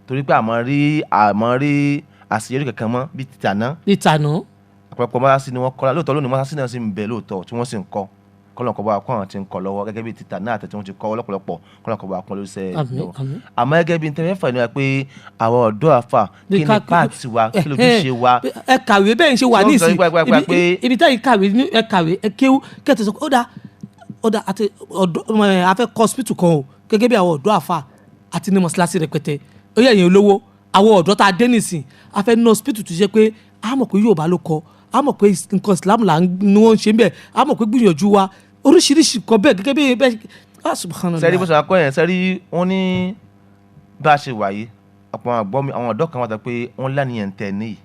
torí pé àmọ́ rí àṣeyọrí kankan mọ́ bíi ti tàná. Ìtànà. Àpapọ̀ mọ́sálásí ni wọ́n kọ́ lóòótọ́. Lónìí, mọ́sálásí náà sì ń bẹ lóòótọ́ tí wọ́n sì ń kọ́. Kọ́lọ́n kọ́ bá wa kọ́ àwọn tí ń kọ́ lọ́wọ́ gẹ́gẹ́ bíi títà náà àti tí wọ́n ti kọ́ lọ́pọ̀lọpọ̀. Kọ́lọ́n kọ́ bá wa kọ́ lóṣẹ̀ Àmín, lọ́wọ́. àmín. Àmọ́ gẹ́gẹ́ bíi tẹ́fẹ́ fà ní wa pé àwọn ọ̀dọ́ àfà, kí ni páàtì wa, kí lójúṣe wa? Ẹ kàwé bẹ́ẹ̀ ń ṣe wà Tí ní wọ́n sọ ìsìn pé ibi táyì kàwé ní, ẹ kàwé, ẹ kéwú kẹtẹ sọ pé ó dà, ó dà, àti ọ̀dọ́ ẹ afẹ́ kọ́ hospital kan o. Gẹ́gẹ́ bí àwọn ọ̀dọ́ àfà àti ní mọ̀ṣáláṣí rẹpẹtẹ, ó yẹ ẹ̀yin olówó, àwọn ọ̀dọ́ tá a dé nìsín, a fẹ́ ní hospital tó ṣe pé a mọ̀ pé Yorùbá ló kọ, a mọ̀ pé nǹkan Islam là ń ní wọ́n ń ṣe ń bẹ̀, a mọ̀ pé gbìyànjú wa oríṣiríṣi nǹkan bẹ́ẹ̀ gẹ́gẹ́ bí bẹ́ẹ̀, ah, subhanallah. Sẹ́rí bó ṣe wá kọ́ yẹn, sẹ́rí wọ́n ní bá a ṣe wà yìí, ọ̀pọ̀ àwọn àgbọ̀ mi, àwọn ọ̀dọ́ kan wà tó pé wọ́n láníyàn tẹ̀ níyì,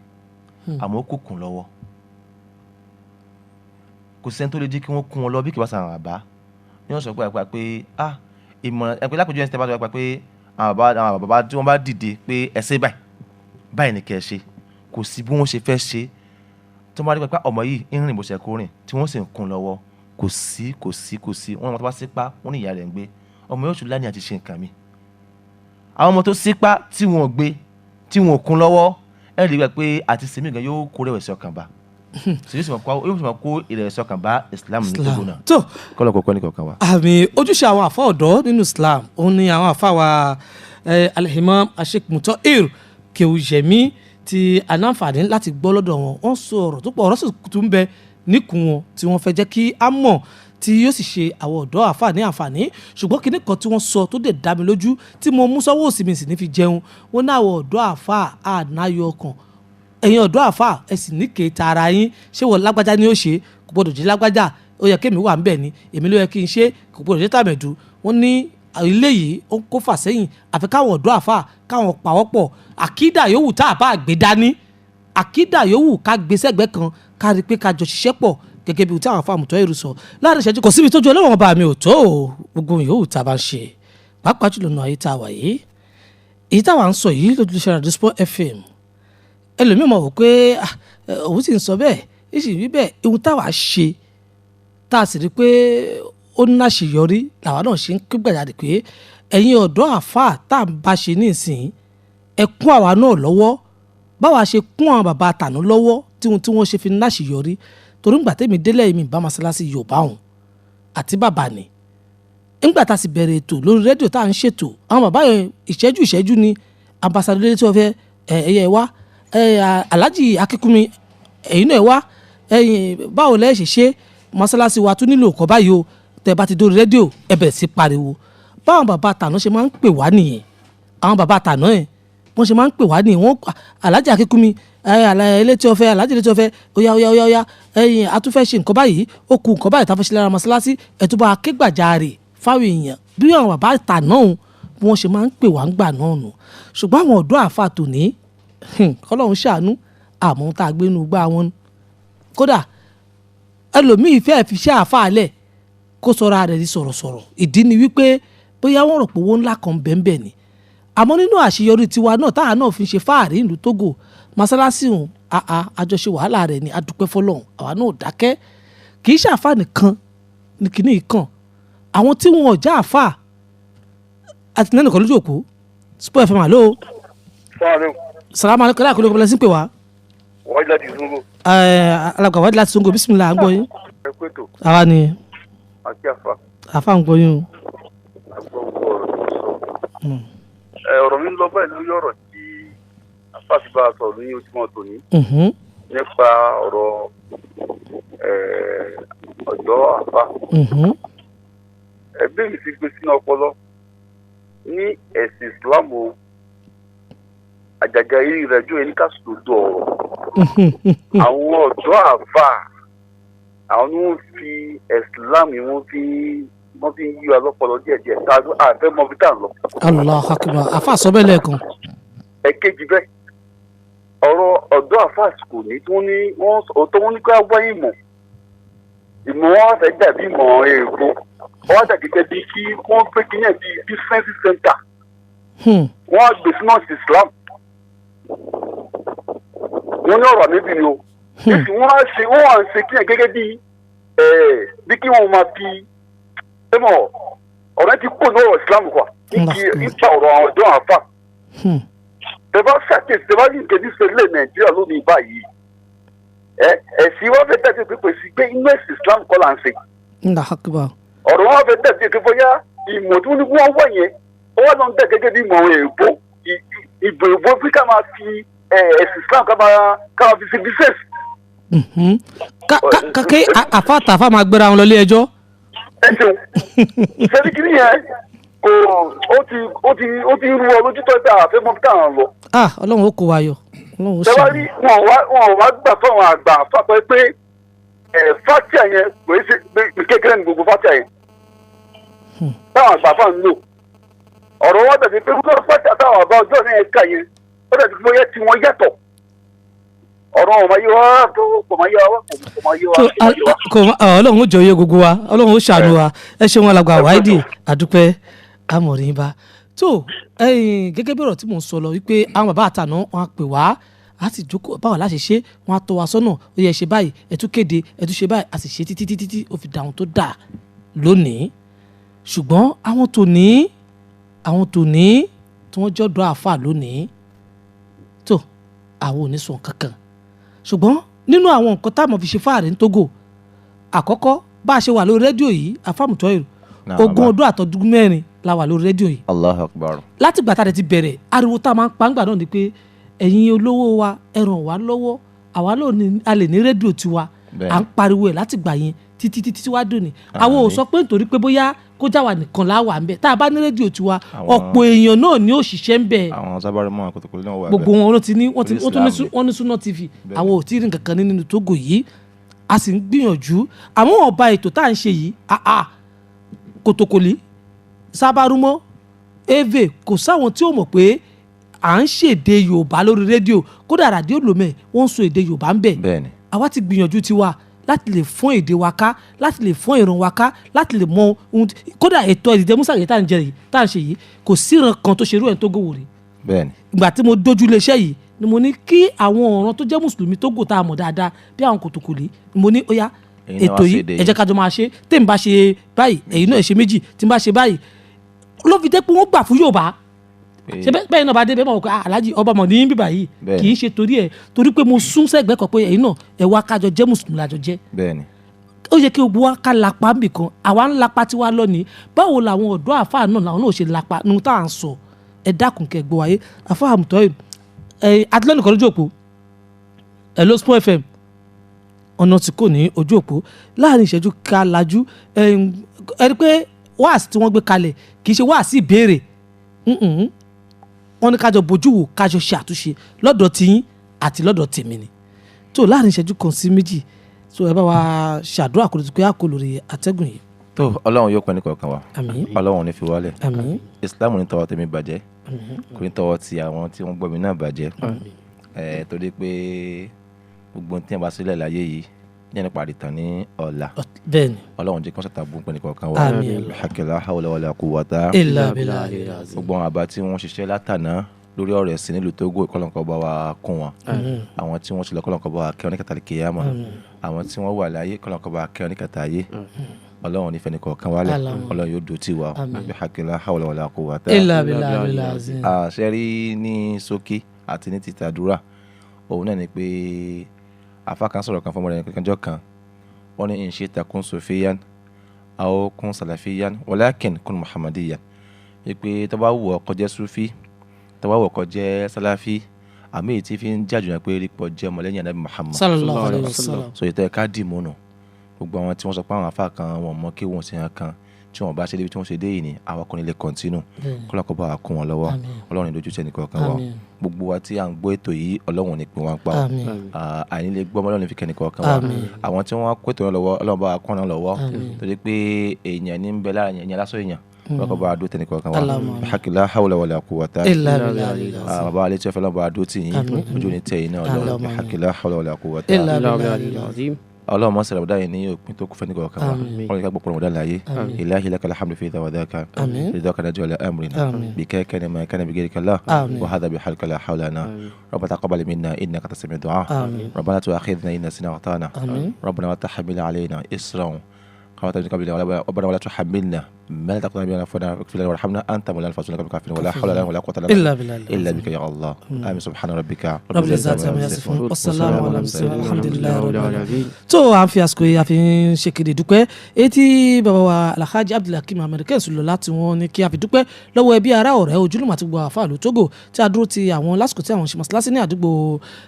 àmọ́ ó kò kùn lọ́wọ́. Kò sẹ́ni tó lè jẹ́ kí wọ́n kún wọn lọ bí kì bá sàn. Àwọn àbá ní wọ́n sọ pé àpá pé ah ìmọ̀ràn ẹ pé lápèjọ ẹ̀ ń tẹ́ bá sọ pé àwọn bàbá tí wọ́n bá dìde pé ẹ ṣe báyìí báyìí ni kẹ́ ẹ ṣe, kò sí bí wọ́n ṣe fẹ́ ṣe. Tí wọ́n bá rí pé ọmọ yìí ń rìn bó ṣe kó rìn, tí wọ́n sì ń kún lọ́wọ́, kò sí, kò sí, kò sí. Wọ́n tó bá sípá, wọ́n ní ìyá rẹ̀ ń gbé ọmọ yóò tún láni àti ṣe nǹkan mi. Àwọn ọmọ tó sípá tí wọ́n gbé, tí wọ́n kún lọ́wọ́, ẹ rí i pé àti sèmi gan yóò kó rẹ̀wẹ̀sì ọkàn bá, yóò sì máa kó ìrẹ̀wẹ̀sì ọkàn bá Islam ní Togo náà. Tó. Kọ́lọ̀ kọ́kọ́ ní kọ̀ọ̀kan wa. Àmì ojúṣe àwọn àfa ọ̀dọ́ nínú Islam, òun ni àwọn àfa wa Al-Imam Sheikh Mutohir Kewuyemi ti anáǹfààní láti gbọ́ lọ́dọ̀ wọn. Wọ́n sọ ọ̀rọ̀ tó pọ̀, ọ̀rọ̀ sì tún bẹ níkùn wọn tí wọ́n fẹ́ jẹ́ kí á mọ̀, tí yóò sì ṣe àwọn ọ̀dọ́ àfa ní àǹfààní. Ṣùgbọ́n kinní kan tí wọ́n sọ tó dẹ̀ dá mi lójú, tí mo mú sọ́wọ́ òsì mi sì ní fi jẹun, wọ́n ní àwọn ọ̀dọ́ àfa ànáyọ ọkàn. Ẹ̀yin ọ̀dọ́ àfa, ẹ sì ní kéta ara yín. Ṣé wọ́n lágbájá ni ó ṣe, kò gbọ́dọ̀ jẹ́ lágbájá, ó yẹ kémi wà ńbẹ̀ ni, èmi ló yẹ kí n ṣe, kò gbọ́dọ̀ jẹ́ tàmẹ̀dù. Wọ́n ní ilé yìí ó ń kó fà sẹ́yìn, àfi káwọn ọ̀dọ́ àfà káwọn pàwọ́pọ̀. Àkídà yòówù tá a bá gbé dání, àkídà yòówù ká gbé sẹ́gbẹ́ kan, ká rí i pé ká jọ ṣiṣẹ́ pọ̀ gẹ́gẹ́ bí tí àwọn afáàmù tó èrò sọ láàrin ìṣẹ́jú. Kò síbi tó ju Ọlọ́run ọba mi ò tó o. Gbogbo yòówù tá a bá ń ṣe, pàápàá jùlọ nù ayé tá a wà yìí, èyí táwa ń sọ yìí lójú iṣẹ́ Radio Sport FM, ẹlòmíì mọ̀ wò pé òun sì ń sọ bẹ́ẹ̀, èyí sì wí bẹ́ẹ̀. Ihun táwa ṣe tá a sì rí pé ó ní àṣeyọrí làwa náà ṣe ń ké gbàjáde pé ẹ̀yin ọ̀dọ́ àáfàá tá à ń bá ṣe nísìnyí, ẹ kún àwa náà lọ́wọ́ báwa ṣe kún àwọn bàbá àtànú lọ́wọ́ tí ohun tí wọ́n ṣe fi ní àṣeyọrí. Torí ńgbà tẹ́mi délẹ̀, mi bá masalasi Yorùbá òun àti bàbá ni. Ńgbà tá a sì bẹ̀rẹ̀ ètò lórí rédíò tá à ń ṣètò, àwọn bàbá yẹn, ìṣẹ́jú ìṣẹ́jú ni ambassador tí wọ́n fẹ́ ẹ̀yẹ wá, Alhaji Akínkúnmi, ẹ̀yin náà wá, ẹ̀yin báwo lẹ́ ṣe ṣe mọ́sálásí wa tún nílò ọkọ̀ báyìí o. Tẹ́ bá ti dórí rédíò, ẹ bẹ̀rẹ̀ sí pariwo. Báwọn bàbá àtàná ṣe máa ń pè wá nìyẹn. Àwọn bàbá àtàná yẹn, wọ́n ṣe máa ń pè wá nìyẹn. Wọ́n Alhaji Akínkúnmi, elétí ọ̀fẹ́, Alhaji elétí ọ̀fẹ́, óyá óyá óyá óyá, ẹ̀yin atúfẹ́ ṣe nǹkan báyìí, ó kù nǹkan báyìí tá a fẹ́ ṣe lára mọ́sálásí, ẹ̀ tó bá a ké gbàjarè fáwọn èèyàn. Bí àwọn bàbá àtàná òun bí wọ́n ṣe máa ń pè wá ń gbà náà nù. Ṣùgbọ́n àwọn ọ̀dọ́ àfa tòní, kọ́lọ́hún ṣàánú, àmọ́ tá a gbé inú gbá wọn. Kódà ẹlòmíì fẹ́ẹ́ fi ṣe àáfàá lẹ̀. Kó sọra rẹ̀ di sọ̀rọ̀sọ̀rọ̀. Ìdí ni wípé bóyá wọ́n rò pé owó ńlá kan bẹ́ẹ̀ ni. Àmọ́ nínú àṣeyọrí tiwa náà táwa náà fi ń ṣe fáàrí ìlú Togo, masalasi òun àà àjọṣe wàhálà rẹ̀ ni, adúpẹ́ fọlọ́run, àwa náà ò dákẹ́. Kì í ṣe àfáà nìkan ní kinní yìí kàn, àwọn tí wọn ò já àfáà àti nínú kan lójú òpó Sport FM. Àlọ́. Sọ́ọ̀rẹ́. Salamu alaykum, alákòóló kọ́lá sí pé wá. Wọ́n láti Zungo. Alàgbà wádìí láti Zungo, bisimilah, à ń gbọ́ yín. Ẹ kú ètò. Àwa ni. Àti àfa. Àfa ń gbọ́ yín o. Àgbọ̀ ọ̀rọ̀ tó sọ. Ẹ ọ̀rọ̀ mi ń lọ báyìí lórí ọ̀rọ̀ tí àfa ti bá a sọ̀rọ̀ ní ojúmọ́ tòní. Nípa ọ̀rọ̀ ọ̀dọ́ àfa. Ẹgbẹ́ mi ti gbé sínú ọpọlọ ní ẹ̀sìn Ìsìlámù, àjàgà yìí rẹ̀ jó ẹni ká sòdodo ọ̀rọ̀. Àwọn ọ̀dọ́ àfà, àwọn ni wọ́n fi ẹ̀sìlámù wọ́n fi ń yí wa lọ́pọlọ díẹ̀díẹ̀ tá a fẹ́ mọ bí tá à ń lọ. Allahu akbar, àfà sọ bẹ́ẹ̀ lẹ́ẹ̀kan. Ẹ̀kejì bẹ́ẹ̀, ọ̀rọ̀ ọ̀dọ́ àfà kò ní tí wọ́n ní wọ́n ọ̀tọ̀ wọn ní ká wá ìmọ̀ ìmọ̀ wọn fẹ́ dàbí ìmọ̀ èèbó, wọ́n dàbí gẹ́gẹ́ bí kí wọ́n gbé kí náà bí business center. Wọ́n á gbé sínú ọ̀sìn Islam, wọ́n ní ọ̀rọ̀ àmì ni o. Wọ́n á ṣe wọ́n á ṣe kí ẹ̀ gẹ́gẹ́ bí bí kí wọ́n máa fi ẹ̀mọ̀ ọ̀rẹ́ ti kó ní ọ̀rọ̀ Islam kwa nípa ọ̀rọ̀ àwọn ọ̀dọ́ àfà. Tẹ́fà ṣàkíyèsí, tẹ́fà ní nǹkan tí ṣẹlẹ̀ Nàìjíríà lónìí báyìí, ẹ̀sìn wọn fẹ́ dàbí pé pèsè pé inú ẹ̀sìn Islam kọ́ là ń ṣe. Ọ̀rọ̀ wọn fẹ́ dàbí pé bóyá ìmọ̀ tí wọ́n wọ̀ yẹn wọ́n lọ ń dẹ̀ gẹ́gẹ́ bí ìmọ̀ èèbó, ìbò èèbó bí ká máa fi ẹ̀sìn Islam ká máa fi ṣe business. Kí àfa àtàfà máa gbéra wọn lọ ilé ẹjọ́. Ẹ ṣeun, ṣẹ́ni kìíní yẹn kò ó ti rú ọ lójú tó ẹgbẹ́ àfẹ́ mọ́ tá à ń lọ. Ọlọ́run ó kó wa yọ, Ọlọ́run ó ṣàánú. Wọn wá gbà fáwọn àgbà fàpẹ́ pé fatia yẹn kò ṣe kékeré ní gbogbo fatia yẹn táwọn àgbà fà ń lò. Ọ̀rọ̀ wọn dàbí pé gbogbo fatia táwọn àgbà ọjọ́ náà yẹn kà yẹn, ó dàbí pé bóyá tí wọ́n yàtọ̀. Ọ̀rọ̀ wọn máa yé wa, kò máa yé wa, kò máa yé wa. Ọlọ́run ó jọ yé gbogbo wa, Ọlọ́run ó ṣàánú wa. Ẹ ṣeun alàgbà Wáídì, àdúpẹ́ amọ̀rin bá tó. Gẹ́gẹ́ bí ọ̀rọ̀ tí mò ń sọ lọ wípé àwọn bàbá àtàná wọn á pè wá, a sì jókòó báwo la ṣe ṣe, wọn á tọ́ wa sọ́nà, ó yẹ ṣe báyìí, ẹ tún kéde, ẹ tún ṣe báyìí, a sì ṣe títí títí tí ó fi dà àwọn tó dà lónìí. Ṣùgbọ́n àwọn tòní tí wọ́n jọ́dọ̀ àáfà lónìí tó àwọn ò ní sọ kankan. Ṣùgbọ́n nínú àwọn nǹkan táwọn fi ṣe fáàrí ní Togo, àkọ́kọ́ bá a ṣe wà lórí rédíò yìí, àfàmùtọ́ èrò 20 ọdún àtọdún 4 la wà lórí rédíò yìí. Allahu Akbar. Láti ìgbà tá a ti bẹ̀rẹ̀, ariwo tá a máa ń pa ńgbà náà ni pé ẹ̀yin olówó wa, ẹ ràn wá lọ́wọ́, àwa náà a lè ní rédíò tiwa. À ń pariwo ẹ̀ láti gbà yẹn títí títí wá dùn ní. Àwọn ò sọ pé nítorí pé bóyá kó já wa nìkan láwà ń bẹ, tá a bá ní rédíò tiwa, ọ̀pọ̀ èèyàn náà ni ó ṣiṣẹ́ ń bẹ. Àwọn sábàrúmọ Kòtòkòlì náà wà bẹ́ẹ̀. Gbogbo wọn ti ní wọ́n ní Sunna TV. Àwọn ò tí ì rí nǹkan kan nínú Togo yìí, a sì ń gbìyànjú. Àmọ́ ọba ètò tá à ń ṣe yìí, Kòtòkòlì, sábàrúmọ, eve, kò sáwọn tí ó mọ̀ pé à ń ṣèdè Yorùbá lórí rédíò. Kódà ràdíò Lomé wọ́n ń sọ èdè Yorùbá ń bẹ̀. Àwa ti gbìyànjú tiwa láti lè fọ́n èdè wa ká, láti lè fọ́n ìran wa ká, láti lè mọ ohun. Kódà ètò ìdìde musa yìí tá à ń jẹ yìí, tá à ń ṣe yìí, kò sí ìran kan tó ṣerú ẹ̀ tó gòwò rí. Ìgbà tí mo dojú iléeṣẹ́ yìí ni mo ní kí àwọn ọ̀ràn tó jẹ́ mùsùlùmí Tógò tá a mọ̀ dáadáa bí àwọn Kòtòkòlì, ni mo ní ó yá ètò yìí, ẹ jẹ́ ká jọ máa ṣe. Tèmi bá ṣe báyìí, èyí náà ṣe méjì, tí n bá ṣe báyìí, ló fi jẹ́ pé wọ́n gbà fún Yorùbá. Ṣe bẹ́ẹ̀ náà bá dé bẹ́ẹ̀ mọ̀ pé Alhaji ọba mọ̀ ní bíbá yìí, kì í ṣe torí ẹ̀, torí pé mo sún sẹ́gbẹ́ kan pé ẹ̀yin náà ẹ wá kájọ jẹ́ mùsùlùmí lájọ jẹ́. Ó yẹ kí gbogbo wa ká lapa níbì kan, àwa ń lapa tiwa lónìí. Báwo làwọn ọ̀dọ́ àfáà náà làwọn náà ṣe lapa nu tá à ń sọ? Ẹ dákun kẹ́ gbọ́ wáyé. Àfáà àmùtọ́ ẹ àtìlẹ́nu kan lójú òpó ẹ ló Spoon FM, ọ̀nà tí kò ní ojú òpó láàrin ìṣẹ́jú ká lajú. Ẹ rí pé wáàsí tí wọ́n gbé kalẹ̀ kì í ṣe wáàsí ìbéèrè, wọ́n ní kájọ bójú wò, kájọ ṣe àtúnṣe lọ́dọ̀ tiyín àti lọ́dọ̀ tèmi ni. Tó láàrin ìṣẹ́jú kan sí méjì tó ẹ bá wa ṣàdúrà kó ló ti pé àkó lórí atẹ́gùn yìí. Tó Ọlọ́run yóò pẹ́ ní kọ̀ọ̀kan wa. Àmín. Ọlọ́run ò ní fi wálẹ̀. Àmín. Islam ní tọwọ́ tèmi bàjẹ́, kò ní tọwọ́ ti àwọn tí wọ́n gbọ́ mi náà bàjẹ́. Torí pé gbogbo tí wọ́n bá sílẹ̀ láyé yìí Ní ẹni parí tán ní ọ̀la. Bẹ́ẹ̀ ni. Ọlọ́run jẹ́ kí wọ́n ṣàtàbù pé nìkan wa. Àmín. Hakila hawla wala quwwata. Illa billahi al-azim. Gbogbo àwọn àbá tí wọ́n ṣiṣẹ́ látàná lórí ọ̀rọ̀ ẹ̀sìn nílùú Togo, ìkọlọ́nkọ́ bá wa kún wọn. Àwọn tí wọ́n ṣe lọ, kọ́lọ́nkọ́ bá wa kẹ́ wọn ní kàtàlí kìyàmọ̀. Àwọn tí wọ́n wà láyé, kọ́lọ́nkọ́ bá wa kẹ́ wọn ní kàtà ayé. Ọlọ́run nífẹ̀ẹ́ nìkan kan wálẹ̀. Allahumma. Ọlọ́run yóò dùn tì wá. Àmín. Hakila hawla wala quwwata. Illa billahi al-azim. Àṣẹ rí ní ṣókí àti ní títàdúrà, òun náà ni pé afa kan sọ̀rọ̀ kan fọmọ rẹ̀ kanjọ́ kan, wọ́n ní in shi'ta kun sufiyan aw kun salafiyan walakin kun muhammadiyan, wípé tó bá wù ọ́ kó jẹ́ sufi, tó bá wù ọ́ kó jẹ́ salafi, àmì èyí tí fi ń jáde náà pé rí pọ̀ jẹ́ ọmọlẹ́yìn anabi Muhammad. Sallallahu alayhi wa sallam. So ìtẹ́ ká dì múnú gbogbo àwọn tí wọ́n sọ pé àwọn afa kan wọn mọ kí wọ́n sì hàn kan tí wọ́n bá ṣe débi tí wọ́n ṣe dé yìí ni àwọn kò ní lè continue. Bẹ́ẹ̀ni. Kọ́lá kó bá wa kún wọn lọ́wọ́. Àmín. Ọlọ́run ní dojú tẹ́ nìkan kan wa. Àmín. Gbogbo wa tí à ń gbọ́ ètò yìí, Ọlọ́run ní pín wọn pa o. Àmín. Àìní lè gbọ́ ọmọ Ọlọ́run ní fi kẹ́nìkan kan wa. Àmín. Àwọn tí wọ́n kó ètò náà lọ́wọ́, Ọlọ́run bá wa kún wọn lọ́wọ́. Àmín. Torí pé èèyàn ní ń bẹ lára èèyàn lásán, èèyàn lọ́kọ̀ bá wa dó tẹ́nìkan kan wa. Allahumma amin. Hakila hawla wala quwwata. Illa billahi al-azim. Bàbá alẹ́ tí wọ́n fẹ́ lọ́n bá wa dó tì yín. Àmín. Ojú ní tẹ̀ yín náà lọ. Allahumma amin. Hakila hawla wala quwwata. Illa إلا billahi بالله al-azim. العظيم. اللهم صل على ní òpin tó kún fẹ́ nígbà kan wa. Àmín. Ọlọ́run ká gbọ́ pọ̀lọ́mọdá láàyè. Àmín. إلهي لك الحمد في ذا وذاك. آمين. رضاك نرجو على أمرنا. آمين. بك كان ما كان بغيرك الله. آمين. وهذا بحالك لا حول لنا. ربنا تقبل منا إنك أنت السميع الدعاء. آمين. ربنا تؤاخذنا إن نسينا وأخطأنا. آمين. ربنا ولا تحمل علينا إصرا كما تحمل قبلنا ربنا ولا تحملنا ما لا طاقة لنا به واغفر لنا وارحمنا أنت مولانا فانصرنا على القوم الكافرين ولا حول لنا ولا قوة لنا إلا بالله إلا العظيم. بك يا الله. آمين. سبحان ربك رب العزة عما يصفون والسلام على المرسلين الحمد لله رب العالمين. Tó à ń fi àsìkò yìí a fi ń ṣe kéde dúpẹ́ etí bàbá wa Alhaji Abdulhakeem Ahmed Kẹ́sùlọ láti wọn ní kí a fi dúpẹ́ lọ́wọ́ ẹbí, ará, ọ̀rẹ́, ojúlùmọ̀ àti gbogbo àfáà Tógò tí a dúró ti àwọn lásìkò tí àwọn ṣe mọ́ṣáláṣí ní àdúgbò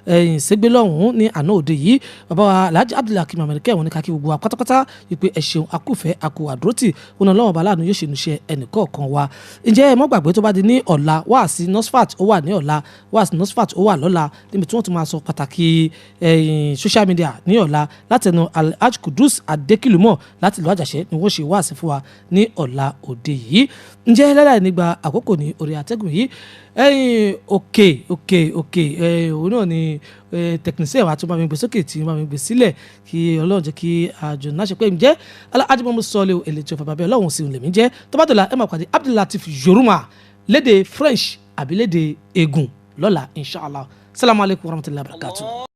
ẹ̀yìn Ségbé lọ́hùn-ún ní àná òde yìí. Bàbá wa Alhaji Abdulhakeem Ahmed Kẹ́ wọn ní ká kí gbogbo wa pátápátá wípé ẹ ṣeun, akúfẹ́ akú àdúrótì òun náà lọ́wọ́ bá láàánú yóò ṣe ìnúṣẹ́ ẹnìkọ̀ọ̀kan wa. Ǹjẹ́ ẹ mọ́ gbàgbé, tó bá di ní ọ̀la, wáàsí NOSFAT ó wà ní ọ̀la, wáàsí NOSFAT ó wà lọ́la, níbi tí wọ́n ti máa sọ pàtàkì social media ní ọ̀la látẹnu Alhaji Kudus Adékìlúmọ̀ láti ìlú Àjàṣẹ́ ni wọ́n ṣe wáàsí fún wa ní ọ̀la òde yìí. Ǹjẹ́ lẹ́láì nígbà àkókò ní orí atẹ́gùn yìí, ẹ̀yìn òkè òkè òkè òun náà ni technician wa tó bá mi gbé sókè tí bá mi gbé sílẹ̀, kí Ọlọ́run jẹ́ kí àjò náà ṣe pé. Ǹjẹ́ Alhaji Muhammad Sọ́ọ́lẹ̀ èlẹ́tì ọ̀fà bàbá Ọlọ́run sì ń lèmi jẹ́. Tó bá dọ̀la, ẹ máa pàdé Abdulateef Yorùmá lédè French àbí lédè Egun lọ́la, inshallah. Salamu alaykum wa rahmatulahi wa barakatuh.